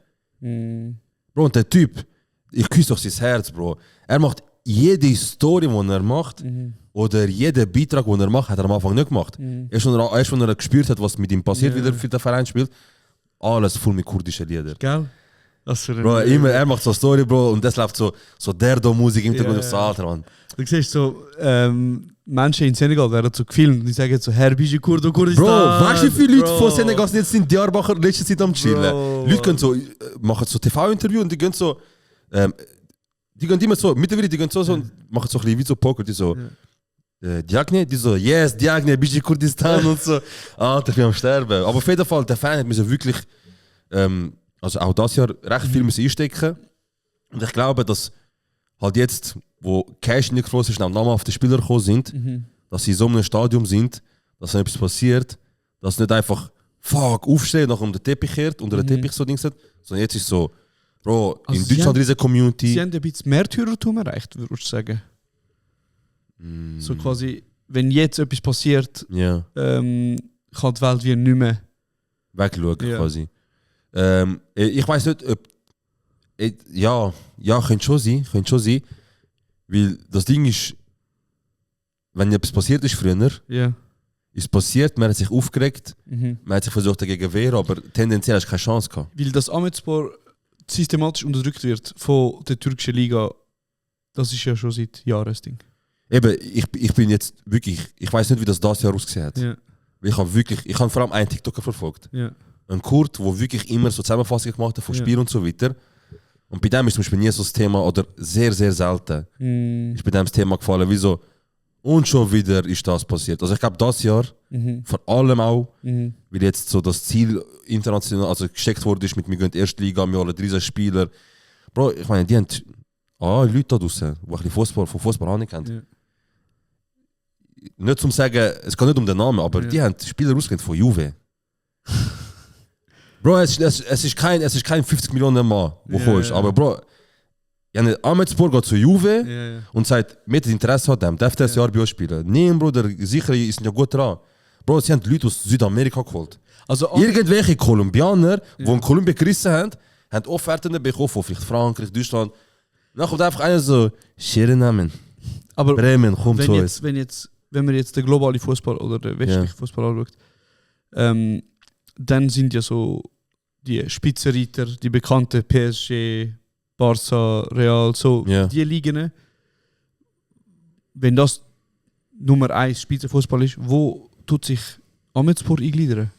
Bro, und der Typ, ich küsse doch sein Herz, Bro. Er macht jede Story, die er macht, oder jeden Beitrag, den er macht, hat er am Anfang nicht gemacht. Erst wenn er gespürt hat, was mit ihm passiert, wie er für den Verein spielt, alles voll mit kurdischen Liedern. Gell? Bro, immer, er macht so eine Story, Bro, und das läuft so der da Musik im Hintergrund, so, Alter, Mann. Du siehst so, Menschen in Senegal werden so gefilmt und die sagen so, Herr Biji Kurdo, Kurdistan. Bro, weißt du, wie viele Leute Bro. von Senegal sind jetzt in Diyarbakir letzte Zeit am Chillen? Bro. Leute gehen so, machen so TV-Interview und die gehen so, die gehen immer so, mittlerweile, die gehen so und machen so ein bisschen wie so Poker, die so, Diagne, die so, yes, Diagne, Biji Kurdistan und so. Alter, ich bin am Sterben. Aber auf jeden Fall, der Fan hat mir wirklich, also auch das Jahr recht viel müssen einstecken. Und ich glaube, dass halt jetzt, wo Cash nicht groß ist und auch namhafte Spieler gekommen sind, dass sie in so einem Stadium sind, dass dann etwas passiert, dass nicht einfach fuck, aufstehen, nach um den Teppich kehrt, unter den Teppich so Dings hat, sondern jetzt ist so, Bro, Also in Deutschland diese Community. Sie haben ein bisschen Märtyrertum erreicht, würde ich sagen. So quasi, wenn jetzt etwas passiert, Ja, kann die Welt wie nicht mehr. wegschauen Ja. quasi. Ich weiß nicht, ob. Ja, könnte schon sein. Weil das Ding ist, wenn etwas passiert ist früher, Ja. ist passiert, man hat sich aufgeregt, man hat sich versucht dagegen zu wehren, aber tendenziell hast du keine Chance gehabt. Weil das Ahmedspor systematisch unterdrückt wird von der türkischen Liga, das ist ja schon seit Jahren das Ding. Eben, ich bin jetzt wirklich, ich weiß nicht, wie das Jahr ausgesehen hat. Ja. Weil ich habe vor allem einen TikToker verfolgt. Ja. Ein Kurt, der wirklich immer so Zusammenfassungen gemacht hat von Ja. Spielen und so weiter. Und bei dem ist zum Beispiel nie so das Thema, oder sehr, sehr selten, ist bei dem das Thema gefallen, wieso. Und schon wieder ist das passiert. Also ich glaube, das Jahr, vor allem auch, weil jetzt so das Ziel international, also gesteckt wurde, ist mit wir gehen in die erste Liga, wir holen 30 Spieler. Bro, ich meine, die haben Leute da draußen, die ein bisschen von Fußball Ahnung haben. Ja. Nicht zum sagen, es geht nicht um den Namen, aber die haben Spieler ausgehend von Juve. Bro, es ist kein 50 Millionen Mann, der kommst. Aber Bro, Ahmedspor geht zu Juve und sagt, mit Interesse hat, darf das Jahr bei uns spielen. Nein, Bruder, sicher, die sind ja gut dran. Bro, sie haben Leute aus Südamerika geholt. Also Irgendwelche Kolumbianer, die in Kolumbien gerissen haben Offerten bekommen von vielleicht Frankreich, Deutschland. Dann kommt einfach einer so, schönen Namen. aber Bremen, kommt zu uns. wenn man jetzt den globalen Fußball oder den westlichen Fußball anschaut, dann sind ja so die Spitzenreiter, die bekannten PSG, Barca, Real, so die Ligen. Wenn das Nummer 1 Spitzenfußball ist, wo tut sich Ahmedspor eingliedern?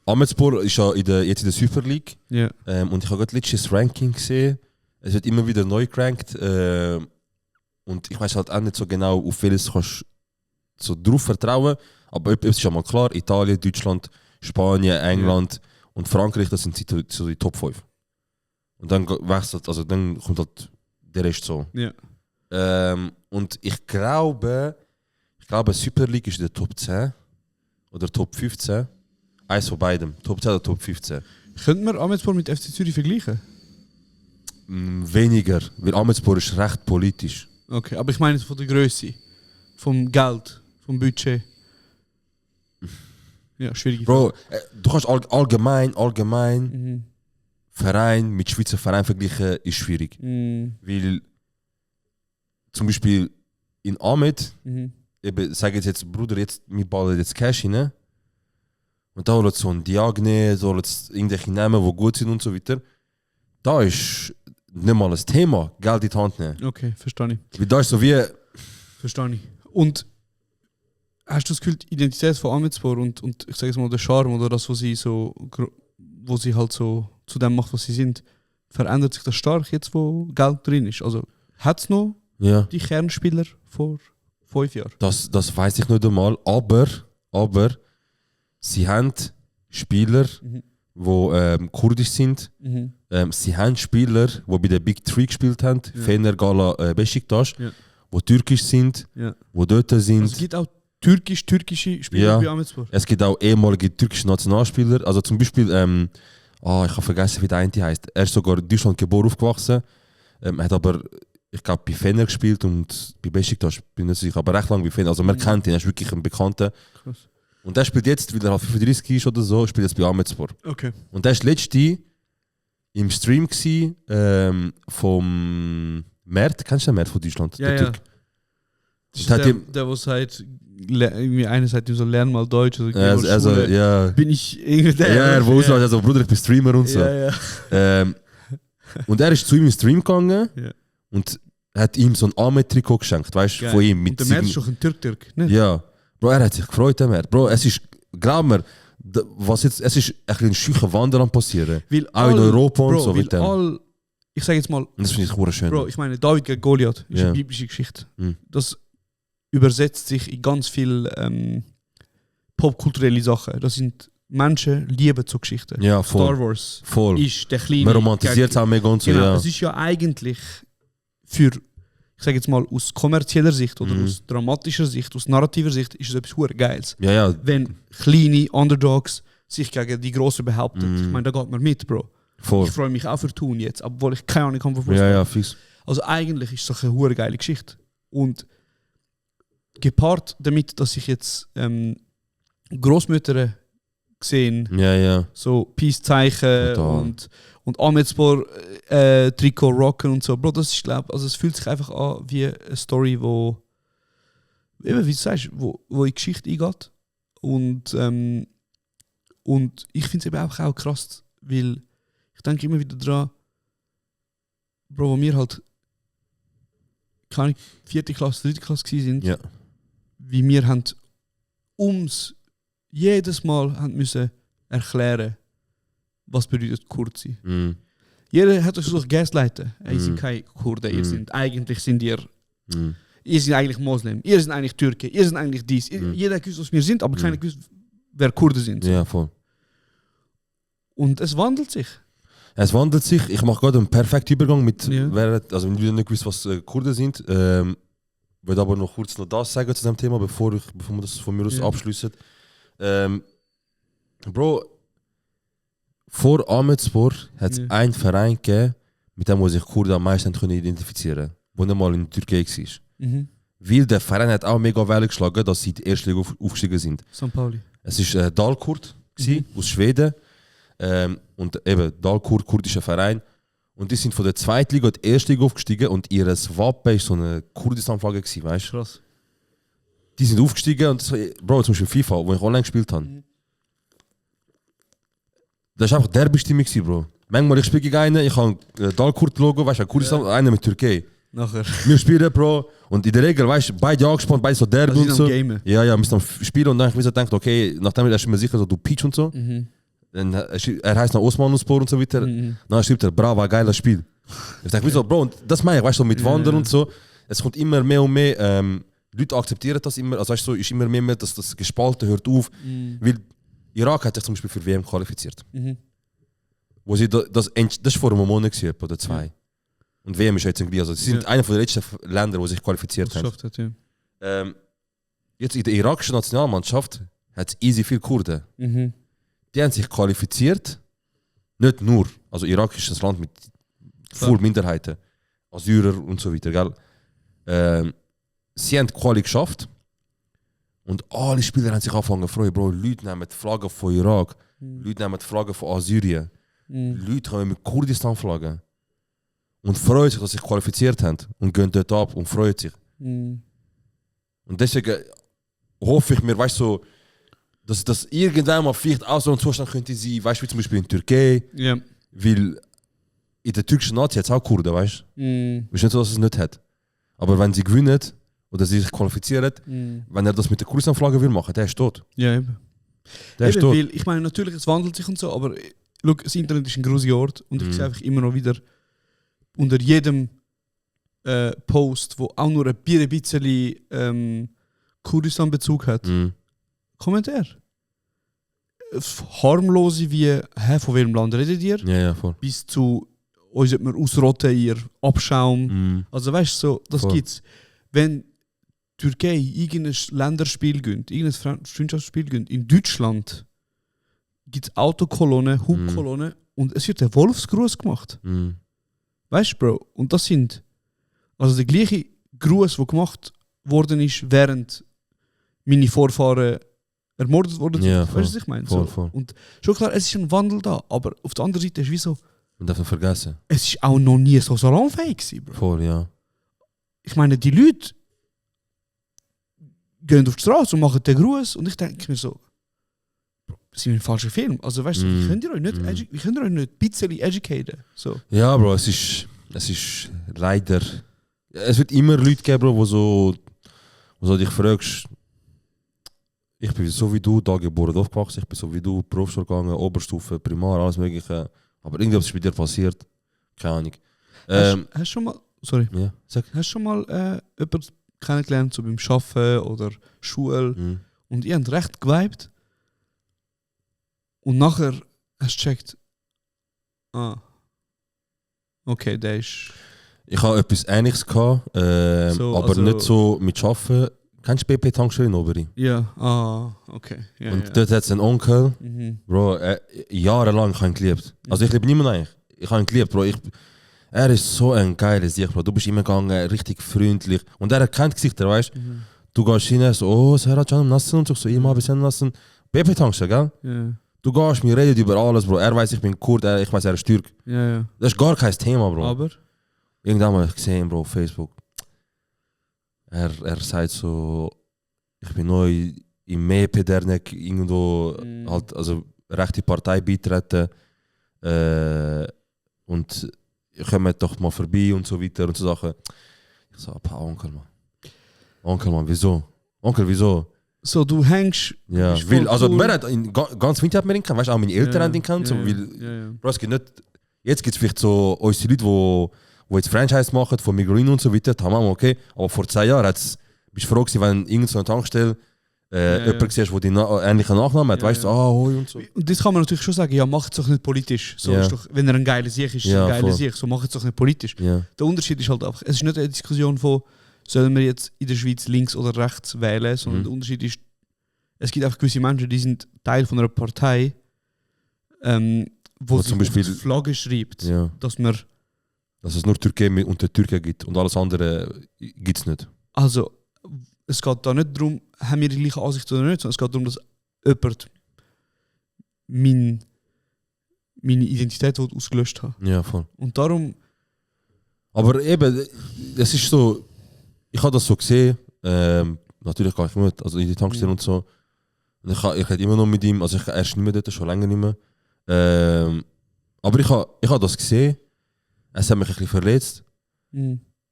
Ahmedspor ist ja jetzt in der Super League. Ja. Und ich habe gerade letztes Ranking gesehen. Es wird immer wieder neu gerankt. Und ich weiß halt auch nicht so genau, auf welches kannst so drauf vertrauen. Aber es ist ja mal klar, Italien, Deutschland, Spanien, England und Frankreich, das sind so die Top 5. Und dann wechselt, also dann kommt halt der Rest so. Ja. Und ich glaube, Super League ist in der Top 10 oder Top 15. Eins von beidem, Top 10 oder Top 15. Könnte man Ahmedspor mit FC Zürich vergleichen? Weniger, weil Ahmedspor ist recht politisch. Okay, aber ich meine von der Größe, vom Geld, vom Budget. Ja, schwierige Bro, du kannst allgemein Verein mit Schweizer Verein vergleichen, ist schwierig. Weil zum Beispiel in Ahmed, sage jetzt Bruder, jetzt wir ballen jetzt Cash rein. Und da holt so ein Diagne, so holt irgendwelche Namen, die gut sind und so weiter. Da ist nicht mal ein Thema, Geld in die Hand nehmen. Okay, verstehe ich. Weil da ist so wie... Verstehe ich. Und hast du das Gefühl, die Identität von Ahmedspor und ich sage jetzt mal der Charme oder das, was sie halt so zu dem macht, was sie sind, verändert sich das stark jetzt, wo Geld drin ist? Also hat es noch die Kernspieler vor 5 Jahren? Das weiß ich nicht einmal, aber sie haben Spieler, die kurdisch sind. Sie haben Spieler, die bei der Big Three gespielt haben, Fener, Gala, Beşiktaş, die türkisch sind, die dort sind. Also es gibt auch türkische Spieler bei Ahmedspor? Es gibt auch ehemalige türkische Nationalspieler. Also zum Beispiel, ich habe vergessen, wie der eine heißt. Er ist sogar in Deutschland geboren, aufgewachsen. Hat aber, ich glaube, bei Fener gespielt und bei Beşiktaş, bin nicht sicher, aber recht lange bei Fener. Also man kennt ihn, er ist wirklich ein Bekannter. Krass. Und der spielt jetzt, weil er halt 35 ist oder so, spielt jetzt bei Ahmedspor. Okay. Und der war letzte im Stream vom Mert. Kennst du den Mert von Deutschland? Ja, der Typ. Das ist der, wo sagt, irgendwie einer sagt ihm so, lern mal Deutsch. Oder bin ich irgendwie der? Ja, er wusste also Bruder, ich bin Streamer und so. Und er ist zu ihm im Stream gegangen und hat ihm so ein Ahmed-Trikot geschenkt, weißt du, von ihm. Und der Mert ist doch ein Türk, ne? Ja. Bro, er hat sich gefreut, der Mert. Bro, es ist, glaub mir, es ist ein scheuer Wandel am passieren. Auch in Europa und so. Ich sage jetzt mal, und das finde ich schön. Bro, ich meine, David gegen Goliath ist eine biblische Geschichte. Das übersetzt sich in ganz viele popkulturelle Sachen. Das sind Menschen lieben so Geschichten. Ja, voll. Star Wars ist der kleine. Man romantisiert es auch mega und so. Genau, es ist ja eigentlich für, ich sage jetzt mal, aus kommerzieller Sicht oder aus dramatischer Sicht, aus narrativer Sicht, ist es etwas hure Geiles. Ja. Wenn kleine Underdogs sich gegen die Grossen behaupten. Ich meine, da geht man mit, Bro. Voll. Ich freue mich auch für Thun jetzt, obwohl ich keine Ahnung habe von Fußball. Ja, fix. Also eigentlich ist es eine hure geile Geschichte. Und gepaart damit, dass ich jetzt Großmütter gesehen, so Peace-Zeichen und Ahmedspor Trikot rocken und so. Bro, das ist, glaube, also es fühlt sich einfach an wie eine Story, wo, eben, wie du sagst, wo in Geschichte eingeht. Und ich finde es eben auch krass, weil ich denke immer wieder dran, Bro, wo wir halt keine 4. Klasse, 3. Klasse gewesen sind, wie wir haben jedes Mal haben müssen erklären, was bedeutet Kurd sein. Jeder hat euch versucht gaslighten. Ihr seid keine Kurden, eigentlich sind ihr seid eigentlich Moslem, ihr seid eigentlich Türke, ihr seid eigentlich dies. Jeder hat gewusst, was wir sind, aber keiner gewusst, wer Kurden sind. Ja, voll. Und es wandelt sich. Es wandelt sich. Ich mache gerade einen perfekten Übergang mit, also wenn du nicht gewusst, was Kurden sind. Ich würde aber noch kurz das sagen zu diesem Thema, bevor wir das von mir aus abschließen. Bro, vor Ahmedspor hat es einen Verein gegeben, mit dem sich Kurden am meisten identifizieren konnten, der nicht mal in der Türkei war. Weil der Verein hat auch mega Welle geschlagen, dass sie in die erste Liga aufgestiegen sind. St. Pauli. Es war Dalkurd aus Schweden. Und eben Dalkurd, kurdischer Verein. Und die sind von der zweiten Liga in die erste Liga aufgestiegen und ihr Wappen war so eine Kurdistan-Flagge, weißt du? Krass. Die sind aufgestiegen und das war, Bro, zum Beispiel FIFA, wo ich online gespielt habe. Das war einfach der Bestimmung, Bro. Manchmal ich spiele gegen einen, ich habe ein Dalkurd-Logo, weißt du, Kurdistan, einer mit Türkei. Nachher. Wir spielen, Bro, und in der Regel, weißt du, beide angespannt, beide so derbe und so. Ja, wir müssen dann spielen und dann habe ich mir gedacht, okay, nachdem ich mir sicher so, du Peach und so. Dann, er heißt noch Osmanluspor und so weiter. Dann schreibt er, bravo, geiles Spiel. Ich dachte mir so, Bro, und das meine ich, weißt du, mit Wandern und so. Es kommt immer mehr und mehr Leute akzeptieren das immer, also weißt du, so, ist immer mehr, dass das Gespalten hört auf. Weil Irak hat sich zum Beispiel für WM qualifiziert. Wo sie das ist vor einem Monat gewesen, oder 2. Und WM ist jetzt irgendwie, also sie sind einer der letzten Länder, die sich qualifiziert haben. Hat, ja. Jetzt in der irakischen Nationalmannschaft hat es easy viele Kurden. Die haben sich qualifiziert, nicht nur, also Irak ist ein Land mit voll Minderheiten, Assyrer und so weiter, gell? Sie haben die Quali geschafft und alle Spieler haben sich angefangen zu freuen, Bro, Leute nehmen die Flagge von Irak, Leute nehmen die Flagge von Assyrien, Leute kommen mit Kurdistan-Flaggen und freuen sich, dass sie sich qualifiziert haben und gehen dort ab und freuen sich. Und deswegen hoffe ich mir, weißt du, so, dass das irgendwann mal vielleicht auch so ein Zustand könnte sein, weißt du, wie zum Beispiel in Türkei, weil in der türkischen Nazi hat es auch Kurden, weißt du? Ist nicht so, dass es nicht hat. Aber wenn sie gewinnen oder sie sich qualifizieren, wenn er das mit der Kurdistan-Flagge will machen, der ist tot. Ja, eben. Der ist Eben, tot. weil, ich meine, natürlich, es wandelt sich und so, aber schau, das Internet ist ein grusiger Ort und ich sehe einfach immer noch wieder unter jedem Post, wo auch nur ein bisschen Kurdistan-Bezug hat, Kommentar. Harmlose wie, von welchem Land redet ihr? Ja, voll. Bis zu, uns sollte man ausrotten, ihr Abschaum. Also weißt du, so, das Voll. gibt's. Wenn Türkei irgendein Länderspiel gönnt, irgendein Freundschaftsspiel gönnt, in Deutschland gibt es Autokolonnen, Hubkolonnen und es wird der Wolfsgruß gemacht. Weißt du, Bro? Und das sind also der gleiche Gruß, der gemacht worden ist, während meine Vorfahren ermordet worden sind. Ja, Weißt du, was ich meine? Voll, So. voll. Und schon klar, es ist ein Wandel da, aber auf der anderen Seite ist wie so, Man darf nicht vergessen. es ist auch noch nie so salonfähig gewesen, Bro. Voll, ja. Ich meine, die Leute gehen auf die Straße und machen den Gruß und ich denke mir so, Bro, sind wir im falschen Film? Also weißt du, wie könnt ihr euch nicht, wie könnt ihr euch nicht ein bisschen educaten? So. Ja, Bro, es ist leider. Es wird immer Leute geben, Bro, wo so dich fragst, ich bin so wie du da geboren, aufgewachsen, ich bin so wie du, Berufsschule gegangen, Oberstufe, Primar, alles Mögliche. Aber irgendwas ist bei dir passiert. Keine Ahnung. Hast du schon mal, sorry, Ja, sag. hast du schon mal jemanden kennengelernt, so beim Arbeiten oder Schule und ihr habt recht geweibt und nachher hast du gecheckt, okay, der ist... Ich habe etwas Ähnliches gehabt, So, aber also- nicht so mit Arbeiten. Kennst du BP Tankstelle in Oberi? Ja, okay. Ja, Und ja. dort hat es einen Onkel, Mhm. Bro, jahrelang habe ich ihn geliebt. Also ich liebe niemanden eigentlich. Ich habe ihn geliebt, Bro. Er ist so ein geiler Sieg, Bro. Du bist immer gegangen, richtig freundlich. Und er erkennt Gesichter, weißt du? Du gehst hin, so, oh, Sarah Can Nassen und so, immer ein bisschen Nassen. BP Tankstelle, gell? Ja, Du gehst, wir reden über alles, Bro. Er weiß, ich bin Kurd, ich weiß, er ist Türk. ja. Das ist gar kein Thema, Bro. Aber? Irgendwann mal gesehen, Bro, auf Facebook. Er sagt so, ich bin neu im MEP Dernek irgendwo halt, also rechte Partei beitreten und kommt doch mal vorbei und so weiter und so Sachen. Ich so, Onkel, Mann. Onkel, Mann, wieso? Onkel, wieso? So, du hängst... Ja, bist voll weil, also cool. man hat ganz Winter hat man ihn gekannt, weißt du, auch meine Eltern haben ihn gekannt, so, weil, ja. Bro, es gibt nicht, jetzt gibt es vielleicht so unsere Leute, die jetzt Franchise machen, von Migrino und so weiter, tamam, okay, aber vor 2 Jahren bist du froh gewesen, wenn irgendeine so eine Tankstelle jemand siehst, der die ähnlichen Nachnamen hat, weißt du, hoi und so. Und das kann man natürlich schon sagen, ja, macht es doch nicht politisch. So Ja. ist doch, wenn er ein geiler Sieg ist, Ja, ein geiler voll. Sieg, so macht es doch nicht politisch. Ja, Der Unterschied ist halt einfach, es ist nicht eine Diskussion von, sollen wir jetzt in der Schweiz links oder rechts wählen, sondern der Unterschied ist, es gibt einfach gewisse Menschen, die sind Teil von einer Partei, wo sich zum Beispiel- auf die Flagge schreibt, ja. dass man, Dass es nur Türkei und der Türkei gibt und alles andere gibt es nicht. also es geht da nicht darum, haben wir die gleiche Ansicht oder nicht, sondern es geht darum, dass jemand meine Identität ausgelöscht hat. Ja, voll. Und darum, Aber eben, es ist so, ich habe das so gesehen, natürlich gehe ich mit, also in die Tankstelle und so. Und ich rede immer noch mit ihm, also er ist nicht mehr dort, schon länger nicht mehr. Aber ich habe das gesehen, es hat mich ein bisschen verletzt.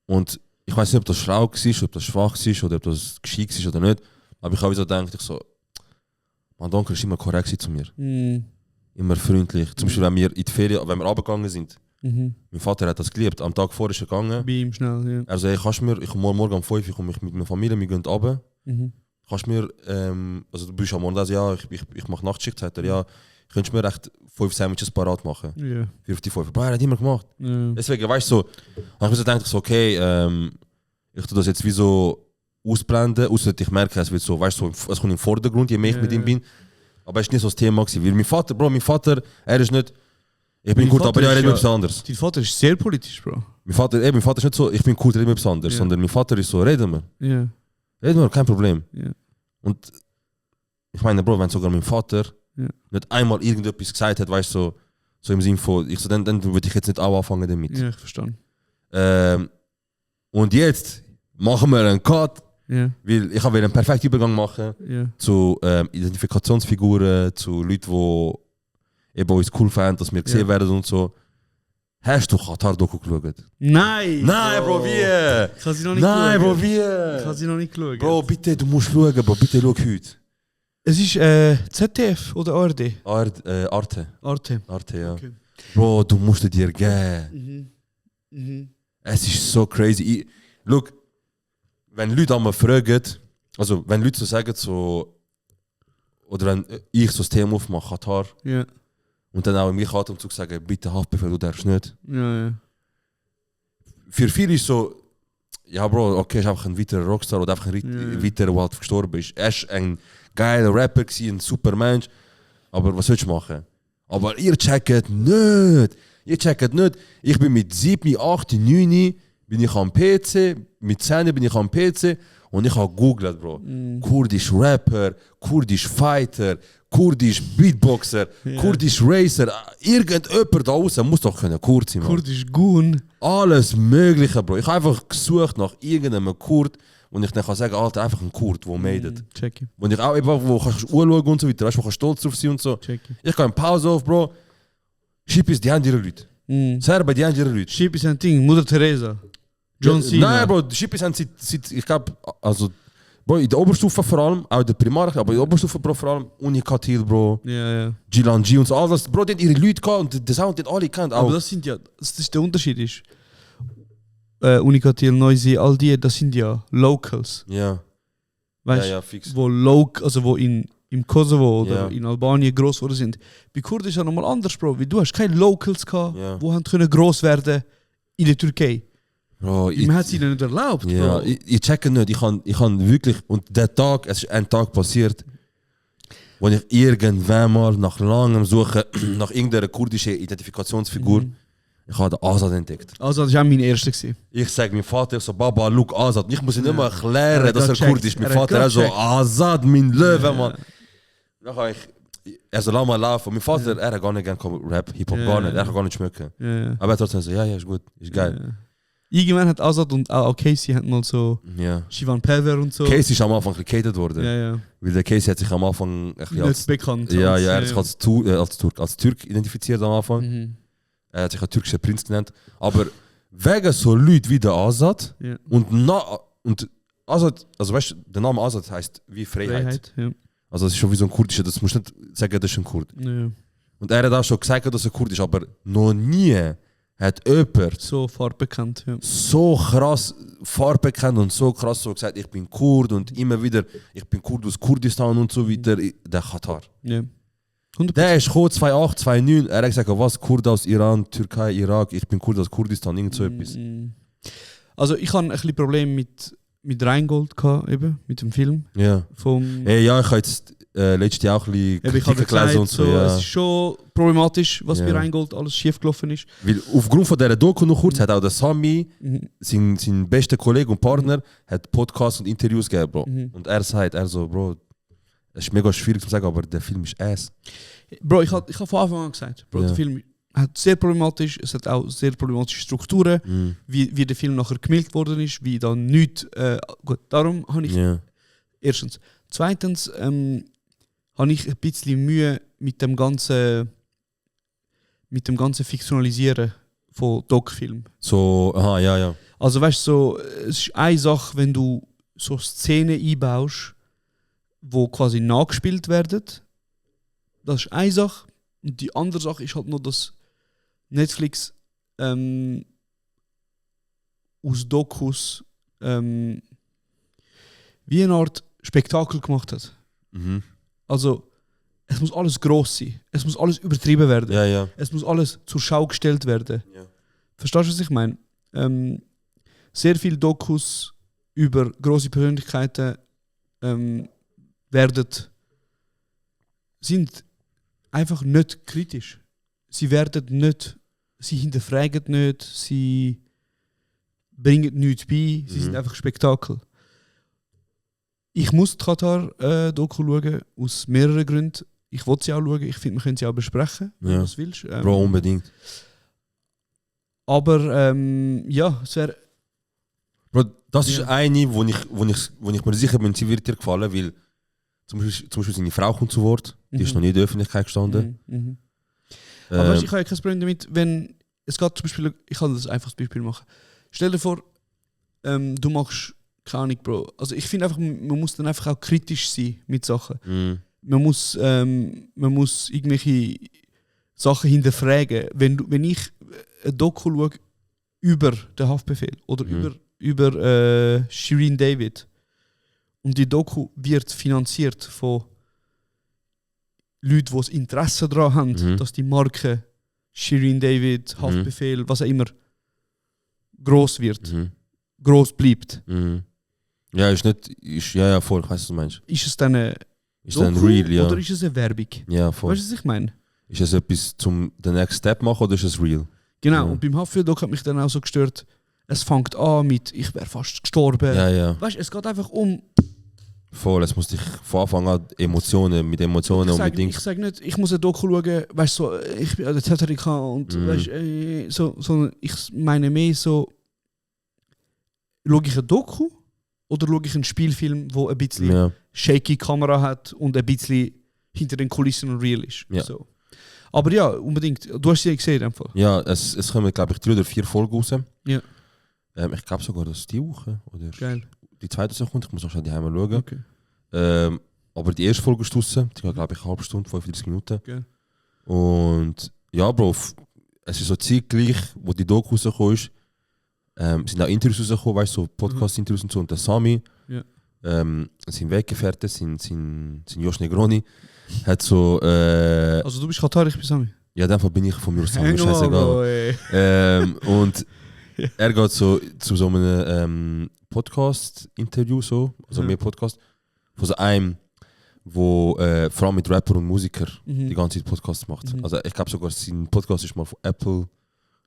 Und ich weiß nicht, ob das schlau war, ob das schwach war oder ob das gescheit war oder nicht. Aber ich habe so gedacht, mein Onkel ist immer korrekt zu mir. Immer freundlich. Zum Beispiel, wenn wir in die Ferien, wenn wir runtergegangen sind, Mhm. Mein Vater hat das geliebt. Am Tag vorher ist er gegangen. Bei ihm schnell, ja. Also, ich komme morgen um 5 Uhr, komme ich mit meiner Familie, wir gehen runter. Mhm. Kannst du mir, also du bist am Morgen, also ja, ich mache Nachtschicht, sagt er, ja, könntest du mir echt 5 Sandwiches parat machen? Ja. 55. Aber er hat immer gemacht. Ja. Deswegen, weißt du, so, habe ich mir so gedacht, so, okay, ich tue das jetzt wie so ausblenden, außer ich merke, es wird so, weißt du, so, es kommt im Vordergrund, je mehr ich mit ihm bin. Aber es war nicht so das Thema gewesen, weil mein Vater, er ist nicht, ich bin Mein gut, Vater aber ja, er ist redet mir ja- etwas anderes. Dein Vater ist sehr politisch, Bro. Mein Vater ist nicht so, ich bin cool, reden wir etwas anderes, Ja. sondern mein Vater ist so, reden wir, kein Problem. Ja. Und ich meine, Bro, wenn sogar mein Vater Ja. nicht einmal irgendetwas gesagt hat, weißt du, so im Sinne von, dann würde ich jetzt nicht auch anfangen damit. Ja, ich verstehe. Und jetzt machen wir einen Cut, Ja, weil ich will einen perfekten Übergang machen ja. zu Identifikationsfiguren, zu Leuten, die eben uns cool fanden, dass wir gesehen werden und so. Hast du Katar-Doku geschaut? Nein! Nein, Bro, wie? Ich habe sie noch nicht Nein, Bro, geschaut. wie? Ich habe sie noch nicht geschaut. Bro, bitte, du musst schauen, Bro, bitte schau heute. Es ist ZDF oder ARD? Arte, Arte. ja. Okay. Bro, du musst es dir geben. Es ist so crazy. Look, wenn Leute einmal fragen, also wenn Leute so sagen, so, oder wenn ich so das Thema aufmache, Katar, Ja, und dann auch in mich Atemzug sagen, bitte Haftbefehl, du darfst nicht. ja. Für viele ist so, ja Bro, okay, ist einfach ein weiterer Rockstar oder einfach ein weiterer, der halt verstorben ist. Er ist ein geiler Rapper gewesen, ein super Mensch, aber was sollst du machen? Aber ihr checkt nicht. Ich bin mit 7, 8, 9 bin ich am PC, mit 10 bin ich am PC und ich habe googelt, Bro. Kurdisch Rapper, Kurdisch Fighter, Kurdisch Beatboxer, Kurdisch Racer. Irgendjemand da draußen muss doch können Kurd sein, Mann. Kurdisch Gun. Alles Mögliche, Bro. Ich habe einfach gesucht nach irgendeinem Kurd, und ich dann kann sagen, Alter, einfach ein Kurd, der meldet. Check it. Und ich auch eben, wo kannst du anschauen und so weiter, weißt du, wo kannst du stolz drauf sein und so. Check it. Ich gehe in Pause auf, Bro. Schippis, die haben ihre Leute. Serben, die haben ihre Leute. Chip ist ein Ding. Mutter Teresa. John Cena. Nein, Bro, die Schippis haben seit ich glaube, also, Bro, in der Oberstufe vor allem, auch in der Primar, aber in der Oberstufe, Bro, vor allem, Unikatil, Bro, Ja. Gilan G und so, all das, Bro, die haben ihre Leute gehabt und den Sound, den alle kennt. Aber Auch. das sind ja, das ist der Unterschied ist. Unikatil, Noisy, all die, das sind ja Locals. Ja, Weißt ja, fix. wo wo im Kosovo oder Ja. in Albanien groß geworden sind. Bei Kurden ist ja nochmal anders, Bro. Weil du hast keine Locals gehabt, Ja. wo haben können groß werden in der Türkei. Bro, Man hat es ihnen nicht erlaubt, ja, Bro. ich checke nicht, ich kann wirklich, und der Tag, es ist ein Tag passiert, wo ich irgendwann mal nach langem Suchen nach irgendeiner kurdischen Identifikationsfigur, ich habe den Azad entdeckt. Also das war auch mein erster. Gewesen. Ich sage meinem Vater so, Baba, look, Azad. Und ich muss ihm nicht mal erklären, Er hat dass er gecheckt. kurd ist. Mein Er hat Vater er so, gecheckt. Azad, mein Löwe, Mann. Dann habe er so, lass mal laufen. Mein Vater, er hat gar nicht gerne Rap, Hip-Hop, gar nicht. Er kann gar nicht schmecken. Ja. Aber er hat trotzdem so, ja, ist gut, ist geil. Irgendwann hat Azad und auch Casey hatten mal so Ja. Shivan Pever und so. Casey ist am Anfang gecatet worden. Ja. Weil der Casey hat sich am Anfang ein bisschen Nicht als, bekannt. ja, als- ja, er hat sich als Türk identifiziert am Anfang. Mhm. Er hat sich einen türkischen Prinz genannt. Aber wegen so Leuten wie der Azad Ja. und Azad, also weißt du, der Name Azad heißt wie Freiheit. Ja. Also das ist schon wie so ein kurdischer, das musst du nicht sagen, das ist ein Kurd. Ja. Und er hat auch schon gesagt, dass er Kurd ist, aber noch nie hat jemand So farbekannt. Ja. so krass Farbe kennt und so krass so gesagt, ich bin Kurd und immer wieder, ich bin Kurd aus Kurdistan und so weiter, der Katar. Ja. 100%. Der ist gekommen, 2008, 2009, er hat gesagt, was, Kurd aus Iran, Türkei, Irak, ich bin Kurd aus Kurdistan, irgend so etwas. Also ich hatte ein bisschen Problem mit Rheingold gehabt, eben, mit dem Film. Ja. Vom, Hey, ja, ich habe jetzt letztes Jahr auch ein bisschen eben, ich habe Kritiken gesagt, gelesen und so. so, Ja. es ist schon problematisch, was Ja. bei Rheingold alles schief gelaufen ist. Weil aufgrund von dieser Doku noch kurz hat auch der Sami, sein bester Kollege und Partner, hat Podcasts und Interviews gegeben, Bro. Und er sagt, Bro, es ist mega schwierig zu sagen, aber der Film ist ass. Bro, ich hab von Anfang an gesagt, Bro, Ja. der Film hat sehr problematisch, es hat auch sehr problematische Strukturen, wie der Film nachher gemilkt worden ist, wie dann nichts. Gut, darum habe ich Ja. erstens. Zweitens habe ich ein bisschen Mühe mit dem ganzen Fiktionalisieren von Doc-Filmen. So, aha, ja. Also weißt du, so, es ist eine Sache, wenn du so Szenen einbaust, wo quasi nachgespielt werden. Das ist eine Sache. Und die andere Sache ist halt noch, dass Netflix aus Dokus wie eine Art Spektakel gemacht hat. Mhm. Also, es muss alles gross sein. Es muss alles übertrieben werden. Ja, ja. Es muss alles zur Schau gestellt werden. Ja. Verstehst du, was ich meine? Sehr viele Dokus über grosse Persönlichkeiten sind einfach nicht kritisch. Sie hinterfragen nicht, sie bringen nichts bei, sie sind einfach Spektakel. Ich muss die Katar-Doku schauen, aus mehreren Gründen. Ich will sie auch schauen, ich finde, wir können sie auch besprechen, wenn du das willst. Bro, unbedingt. Aber ja, es wäre... Bro, das ist eine, wo ich mir sicher bin, sie wird dir gefallen, weil zum Beispiel seine Frau kommt zu Wort, die ist noch nie in der Öffentlichkeit gestanden. Aber weißt, ich habe ja kein Problem damit, wenn es geht zum Beispiel, ich kann das einfaches Beispiel machen. Stell dir vor, du machst, keine Ahnung, Bro. Also ich finde einfach, man muss dann einfach auch kritisch sein mit Sachen. Man muss irgendwelche Sachen hinterfragen. Wenn ich ein Doku schaue über den Haftbefehl oder über Shirin David und die Doku wird finanziert von Leuten, die das Interesse daran haben, dass die Marke Shirin David, Haftbefehl, was auch immer, gross wird, gross bleibt. Ja, ja, voll, ich weiß, was du meinst. Ist es dann eine Ist dann real, ja. oder ist es eine Werbung? Ja, voll. Weißt du, was ich meine? Ist es etwas zum den Next Step machen oder ist es real? Genau, Ja. und beim Haftbefehl hat mich dann auch so gestört, es fängt an mit «Ich wäre fast gestorben». Ja, ja. Weißt du, es geht einfach um... Voll, es muss dich von Anfang an mit Emotionen und mit Dings. Ich sage nicht, ich muss ein Doku schauen, weißt du, so, ich bin der Täterika und weißt, sondern ich meine mehr so, schaue ich ein Doku oder schaue ich einen Spielfilm, wo ein bisschen shaky Kamera hat und ein bisschen hinter den Kulissen real ist. Ja. So. Aber ja, unbedingt. Du hast sie gesehen einfach. Ja, es kommen, glaube ich, 3 oder 4 Folgen raus. Ja. Ich glaube sogar, dass die Woche oder Geil. die zweite Sache kommt. Ich muss auch schon die Heim schauen. Okay. Aber die erste Folge ist draussen. Die geht, glaube ich, eine halbe Stunde, 35 Minuten. Geil. Und ja, Bro, es ist so zeitgleich, wo die Doku rausgekommen ist. Sind auch Interviews rausgekommen, weißt du, so Podcast-Interviews und so. Und der Sami, Ja. sein Weggefährte, sein Josh Negroni, hat so. Also du bist Katar, ich bin Sami. Ja, in dem Fall bin ich von mir aus Sami, scheißegal. Und er geht so zu so einem Podcast-Interview, so, also mehr Podcast, von so einem, wo vor allem mit Rapper und Musiker die ganze Zeit Podcasts macht. Also ich glaube sogar, sein Podcast ist mal von Apple.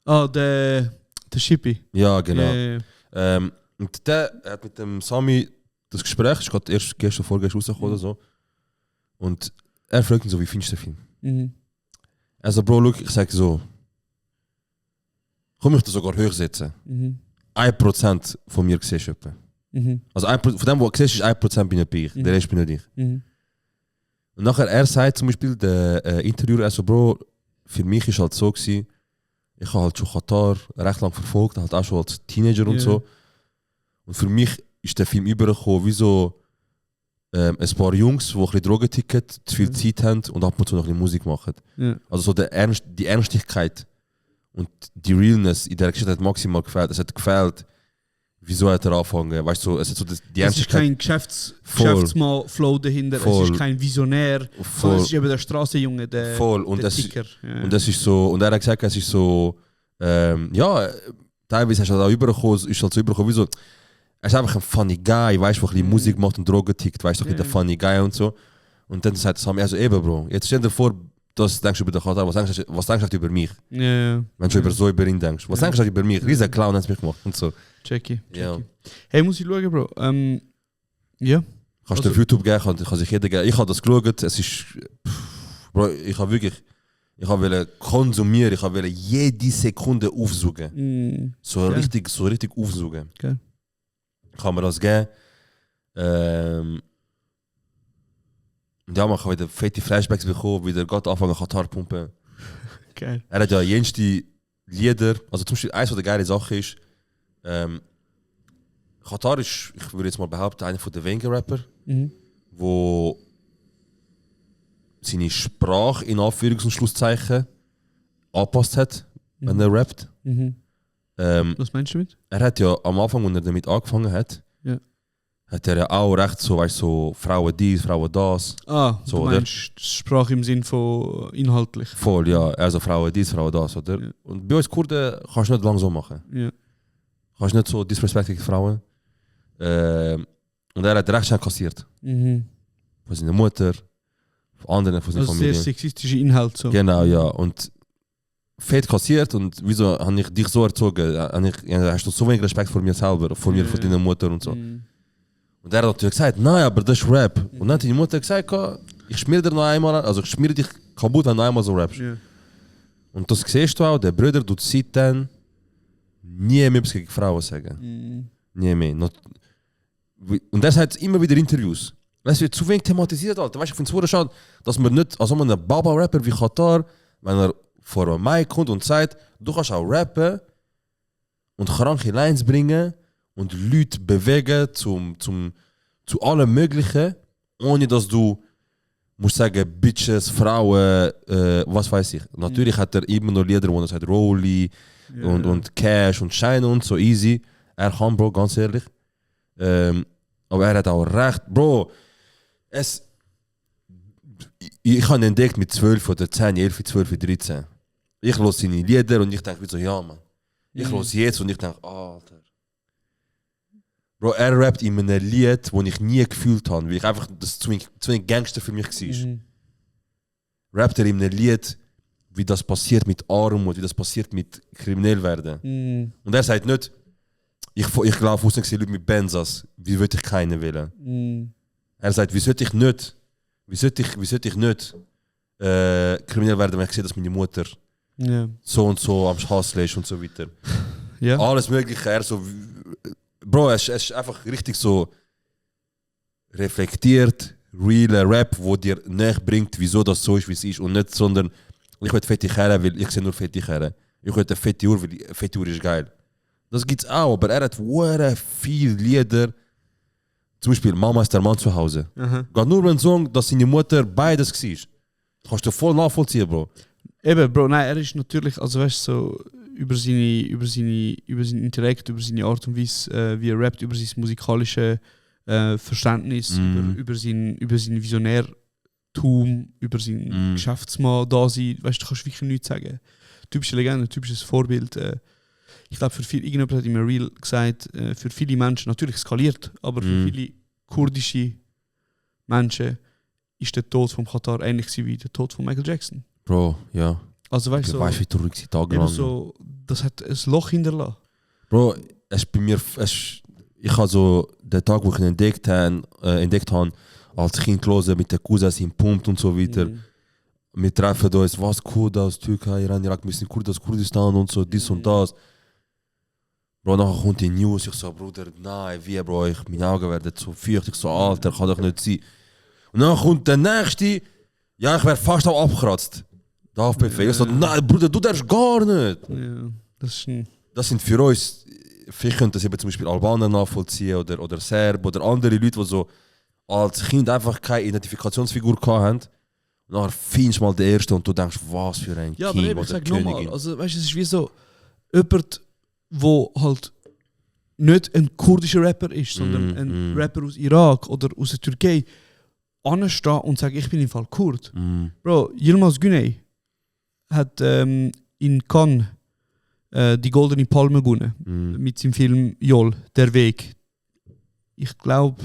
Ah, der Shippy. Ja, genau. Ja. Und der hat mit dem Sami das Gespräch, ist gerade erst gestern vorgestern rausgekommen oder so. Und er fragt ihn so, wie findest du den Film? Also Bro, look, ich sage so, komm ich da sogar hochsetzen. 1% von mir siehst du etwa. Also von dem, was du siehst, ist 1% bin nicht ich, der Rest bin nicht ich. Und nachher, er sagt zum Beispiel, der Interviewer, also Bro, für mich ist halt so gewesen, ich habe halt schon Katar recht lang verfolgt, halt auch schon als Teenager und so. Und für mich ist der Film übergekommen wie so ein paar Jungs, die ein bisschen Drogenticken, zu viel Zeit haben und ab und zu noch ein bisschen Musik machen. Ja. Also so die Ernstigkeit und die Realness in der Geschichte hat maximal gefällt. Es hat gefällt, wieso hat er angefangen. Weißt du, es hat so die Es ist Ernstigkeit. kein Geschäftsmann-Flow dahinter, Voll. es ist kein Visionär, sondern es ist eben der Straßenjunge, der, Voll. Und der es ist- Ticker. Ja. Und das ist so, und er hat gesagt, es ist so, ja, teilweise ist er da übergekommen, ist halt so übergekommen, wie so, er ist einfach ein funny Guy, weißt du, der ein bisschen Musik macht und Drogen tickt, weißt du, der funny Guy und so. Und dann sagt Sami, also eben, Bro, jetzt stell dir vor, das denkst du über den Katar, was denkst du über mich? Ja, Wenn du über ihn denkst. Was denkst du über mich? Riesen Clown hat es mich gemacht und so. Jackie. Ja. Hey, muss ich schauen, Bro. Ja. Kannst du auf YouTube gehen, kann sich jeder geben. Ich habe das geschaut, es ist, Bro, ich wollte konsumieren, ich wollte jede Sekunde aufsuchen. So Geil. richtig aufsuchen. Geil. Kann man das geben. Und ja, man kann wieder fette Flashbacks bekommen, wieder gerade anfangen Katar pumpen. Geil. Er hat ja jenste Lieder, also zum Beispiel eins von der geile Sachen ist, Katar ist, ich würde jetzt mal behaupten, einer der wenigen Rapper, wo seine Sprache in Anführungs- und Schlusszeichen angepasst hat, wenn er rappt. Was meinst du damit? Er hat ja am Anfang, als er damit angefangen hat, Ja. hat er ja auch recht so, weißt so Frauen dies, Frauen das. So, du oder? meinst Sprache im Sinn von inhaltlich. Voll, ja. Also Frauen dies, Frauen das, oder? Ja. Und bei uns Kurden kannst du nicht lang so machen. Ja. Kannst nicht so disrespectful Frauen. Und er hat recht schnell kassiert. Von seiner Mutter, von anderen, von seiner Also Familie. sehr sexistische Inhalt so. Genau, ja. Und fett kassiert und wieso habe ich dich so erzogen? Hast du so wenig Respekt vor mir selber, vor mir, vor deiner Mutter und so. Und er hat natürlich gesagt, nein, aber das ist Rap. Und dann hat die Mutter gesagt, ich schmier dir noch einmal, also ich schmier dich kaputt, wenn du einmal so rappst. Ja. Und das siehst du auch, der Bruder tut seitdem nie mehr etwas gegen Frauen sagen. Nie mehr. Und er sagt immer wieder in Interviews. Es wird zu wenig thematisiert, Alter. Weißt du, ich finde es so schade, dass man nicht, also man einen Baba-Rapper wie Katar, wenn er vor einem Mic kommt und sagt, du kannst auch rappen und kranke Lines bringen und Leute bewegen zu allem Möglichen, ohne dass du musst sagen, Bitches, Frauen, was weiß ich. Natürlich hat er immer noch Lieder, wo er sagt, Rolli und Cash und Shine und so easy. Er kann, Bro, ganz ehrlich. Aber er hat auch recht, Bro. Ich habe ihn entdeckt mit 12 oder 10, 11, 12, 13. Ich höre seine Lieder und ich denke so, ja, man. Ich höre jetzt und ich denke, Alter. Bro, er rappt in einem Lied, das ich nie gefühlt habe, weil ich einfach das zu ein Gangster für mich war. Rappt er in einem Lied, wie das passiert mit Armut, wie das passiert mit kriminell werden. Und er sagt nicht, ich glaube, ich sehe Leute mit Benzas, wie würde ich keinen wählen? Er sagt, wie sollte ich nicht kriminell werden, wenn ich sehe, dass meine Mutter so und so am Hustle ist und so weiter. Ja. Alles Mögliche. Er so, Bro, es ist einfach richtig so reflektiert, real Rap, wo dir näher bringt, wieso das so ist, wie es ist. Und nicht, sondern ich will fette Kerle, weil ich sehe nur fette Kerle. Ich will eine fette Uhr, weil eine fette Uhr ist geil. Das gibt's auch, aber er hat viele Lieder. Zum Beispiel Mama ist der Mann zu Hause. Geht nur einen Song, dass seine Mutter beides war. Kannst du voll nachvollziehen, Bro. Eben, Bro, nein, er ist natürlich, also weißt du, so über sein Intellekt, über seine Art und Weise, wie er rappt, über sein musikalisches Verständnis, über sein Visionärtum, über sein Geschäftsmann-Dasein, weißt du, kannst wirklich nichts sagen. Typische Legende, typisches Vorbild. Ich glaube, für viele, irgendjemand hat immer real gesagt, für viele Menschen, natürlich skaliert, aber für viele kurdische Menschen ist der Tod von Katar ähnlich wie der Tod von Michael Jackson. Bro, ja. Also weißt du, weißt, wie traurig sie tagelang. so, das hat ein Loch hinterlassen. Bro, es bei mir, ich habe so den Tag, wo ich ihn entdeckt habe, als Kind hören mit den Cousins im Pumpt und so weiter. Wir treffen uns, was Kurd aus Türkei, Iran, Irak, wir sind Kurd aus Kurdistan und so, dies und das. Bro, nachher kommt die News, ich so, Bruder, nein, wie, Bro, meine Augen werden so feucht, ich so, Alter, kann doch nicht sein. Und dann kommt der Nächste, ja, ich werde fast auch abgekratzt. Der AFPF. Ich so, nein, Bruder, du darfst gar nicht. Ja, das sind für uns, vielleicht können das eben zum Beispiel Albaner nachvollziehen oder Serben oder andere Leute, die so als Kind einfach keine Identifikationsfigur hatten. Und nachher findest du mal den Ersten und du denkst, was für ein ja, King aber eben, oder ich sag Königin. nochmal, also weißt du, es ist wie so jemand, der halt nicht ein kurdischer Rapper ist, sondern ein Rapper aus Irak oder aus der Türkei, anstehen und sagen, ich bin im Fall Kurd. Bro, Yilmaz Güney hat in Cannes die Goldene Palme gewonnen mit seinem Film Jol, Der Weg. Ich glaube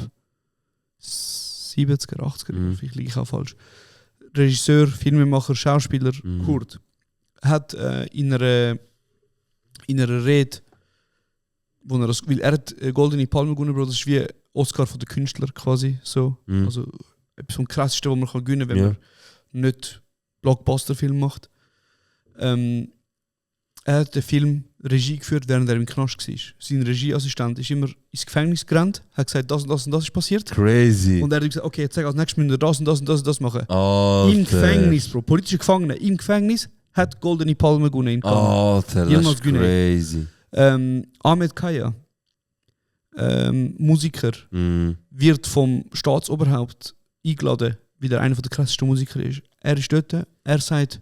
70er, 80er, vielleicht liege ich auch falsch. Regisseur, Filmemacher, Schauspieler, Kurd. Hat in einer Rede, wo weil er hat Goldene Palme gewonnen, Bro, das ist wie Oscar von den Künstlern quasi. So. Also etwas vom Krassesten, was man kann gewinnen kann, wenn man nicht Blockbuster-Film macht. Er hat den Film Regie geführt, während er im Knast war. Sein Regieassistent ist immer ins Gefängnis gerannt, hat gesagt, das und das und das ist passiert. Crazy. Und er hat gesagt, okay, jetzt sag als nächstes müssen wir das und das und das und das machen. Alter. Im Gefängnis, Bro. Politische Gefangene im Gefängnis hat Goldene Palme gewonnen in Cannes. Alter, das ist crazy. Ahmed Kaya, Musiker, wird vom Staatsoberhaupt eingeladen, weil er einer der krassesten Musiker ist. Er ist dort, er sagt,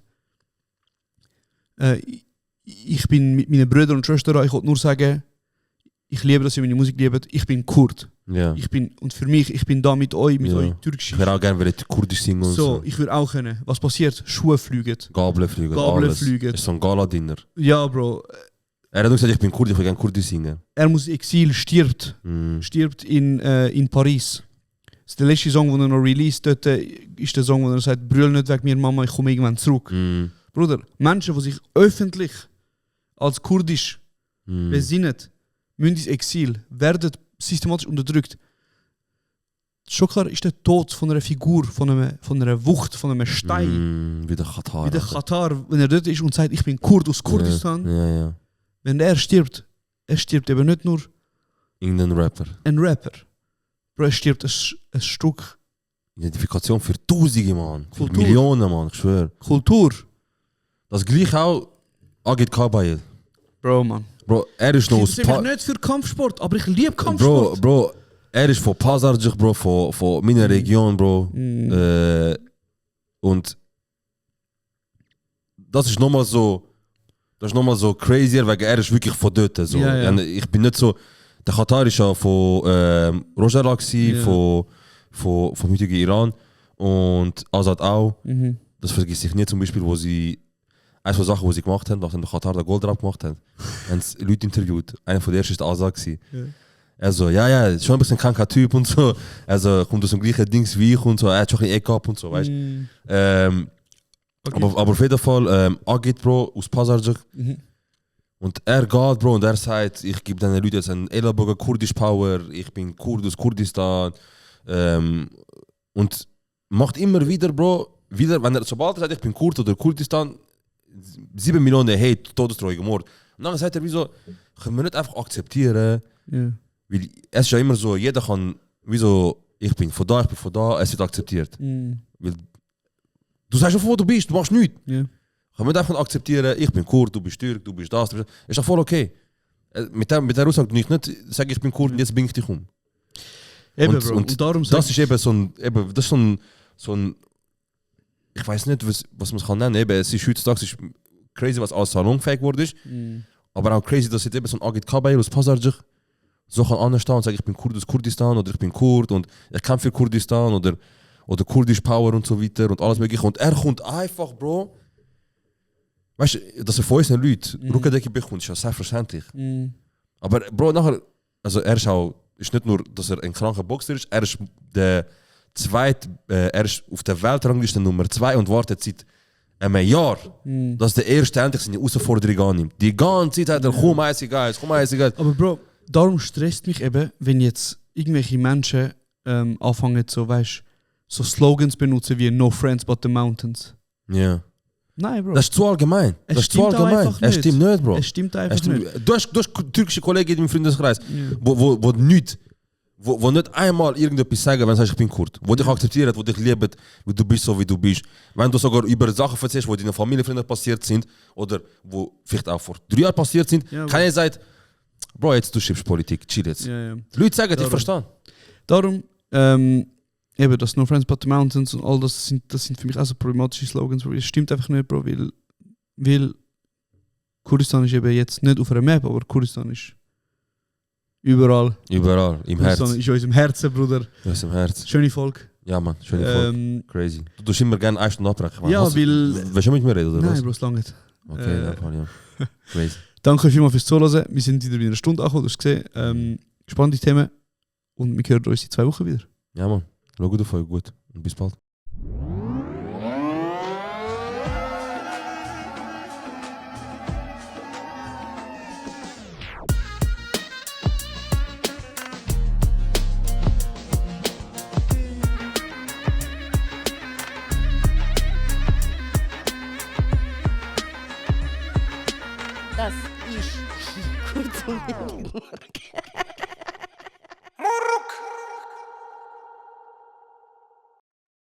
ich bin mit meinen Brüdern und Schwestern, ich wollte nur sagen, ich liebe, dass ihr meine Musik liebt, ich bin Kurd. Ja. Und für mich, ich bin da mit euch Ja. türkisch. Ich würde auch gerne Kurdisch singen und So, so. ich würde auch können. Was passiert? Schuhe fliegen. Gabeln fliegen, Gabeln alles. fliegen. Das ist so ein Gala-Dinner. Ja, Bro. Er hat nur gesagt, ich bin Kurd, ich will gerne Kurdisch singen. Er muss Exil, stirbt. Stirbt in Paris. Das ist der letzte Song, den er noch released. Dort ist der Song, wo er sagt, brüll nicht weg mir, Mama, ich komme irgendwann zurück. Bruder, Menschen, die sich öffentlich als kurdisch besinnen, müssen ins Exil, werden systematisch unterdrückt. Schon klar ist der Tod von einer Figur, von einer Wucht, von einem Stein. Wie der Katar. Wie der Katar, wenn er dort ist und sagt, ich bin Kurd aus Kurdistan. Ja. Wenn er stirbt eben nicht nur Irgendein Rapper. ein Rapper. Bro, er stirbt ein Stück Identifikation für Tausende, Mann. Für Kultur. Millionen, Mann, ich schwöre. Kultur. Das gleiche auch Agit Kabayel. Bro, man. Bro, er ist noch aus Ich bin nicht für Kampfsport, aber ich liebe Kampfsport. Bro, er ist von Pazardzich, Bro, von meiner Region, Bro. Und das ist nochmal so crazier, weil er ist wirklich von dort. So. Ja. Und ich bin nicht so. Der Katar ist ja von Rojava, von heutigen Iran. Und Azad auch. Das vergisst ich nicht, zum Beispiel, wo sie. Eines von Sachen, die sie gemacht haben, nachdem der Katar den Goldrap gemacht hat, haben sie Leute interviewt. Einer von der ersten war Azad. Er so, ja, schon ein bisschen kranker Typ und so. Also kommt aus dem gleichen Dings wie ich und so. Er hat schon ein Eck gehabt und so, weißt du. Okay. Aber auf jeden Fall, Agit, Bro, aus Pazardzich. Und er geht, Bro, und er sagt, ich gebe den Leuten jetzt einen Ellenbogen Kurdisch Power, ich bin Kurd aus Kurdistan. Und macht immer wieder, Bro, wenn er, sobald er sagt, ich bin Kurd oder Kurdistan, 7 Millionen Hate, Todesdrohung, Mord. Und dann sagt er, wieso, können wir nicht einfach akzeptieren, weil es ist ja immer so, jeder kann, wieso, ich bin von da, es wird akzeptiert. Weil, du sagst schon, wo du bist, du machst nichts. Können wir nicht einfach akzeptieren, ich bin Kurd, du bist Türk, du bist das, ist doch voll okay. Mit der Aussage nicht sage ich bin Kurd und jetzt bringe ich dich um. Eben, Bro. Und darum das ist eben so ein ich weiß nicht, was man es kann nennen. Eben, es ist heutzutage crazy, was alles salonfähig wurde. Aber auch crazy, dass jetzt eben so ein Agit Kabayel aus Pazardzich so kann anstehen und sagen, ich bin Kurd aus Kurdistan oder ich bin Kurd und ich kämpfe für Kurdistan oder Kurdisch Power und so weiter und alles mögliche. Und er kommt einfach, Bro, weißt du, dass er von unseren Leuten Rückendecke bekommt, ist ja selbstverständlich. Aber Bro, nachher, also er ist nicht nur, dass er ein kranker Boxer ist, er ist der er ist auf der Weltrangliste Nummer 2 und wartet seit einem Jahr, dass der Erste endlich seine Herausforderung annimmt. Die ganze Zeit, komm, egal. Aber Bro, darum stresst mich eben, wenn jetzt irgendwelche Menschen anfangen, so, weißt, so Slogans benutzen wie No Friends but the Mountains. Ja. Nein, Bro. Das ist zu allgemein. Es stimmt nicht, Bro. Es stimmt einfach nicht. Du hast türkische Kollegen in deinem Freundeskreis, wo nicht einmal irgendetwas sagen, wenn du sagst, ich bin Kurd. Wo dich akzeptieren, wo dich lieben, wo du bist so wie du bist. Wenn du sogar über Sachen erzählst, die deinen Familienfreunden passiert sind oder wo vielleicht auch vor 3 Jahren passiert sind, keiner sagt, Bro, jetzt du schiebst Politik, chill jetzt. Ja. Die Leute sagen, ich verstehe. Darum, eben das No Friends but the Mountains und all das sind für mich auch so problematische Slogans, Bro. Es stimmt einfach nicht, Bro, weil Kurdistan ist eben jetzt nicht auf einer Map, aber Kurdistan ist überall. Überall, im Kurdistan Herz. ist in unserem Herzen, Bruder. In unserem Herz. Schöne Volk. Ja, Mann, schöne Volk. Crazy. Du tust immer gerne 1 Stunde abbrechen. Ja, weil... Willst du mit mir reden, oder Nein, was? Bro, es langt nicht. Okay, ja. Crazy. Danke vielmals fürs Zuhören. Wir sind wieder bei einer Stunde angekommen, du hast gesehen. Spannende Themen. Und wir hören uns in 2 Wochen wieder. Ja, Mann. Schau gut auf euch, gut. Und bis bald. Das ist kurz und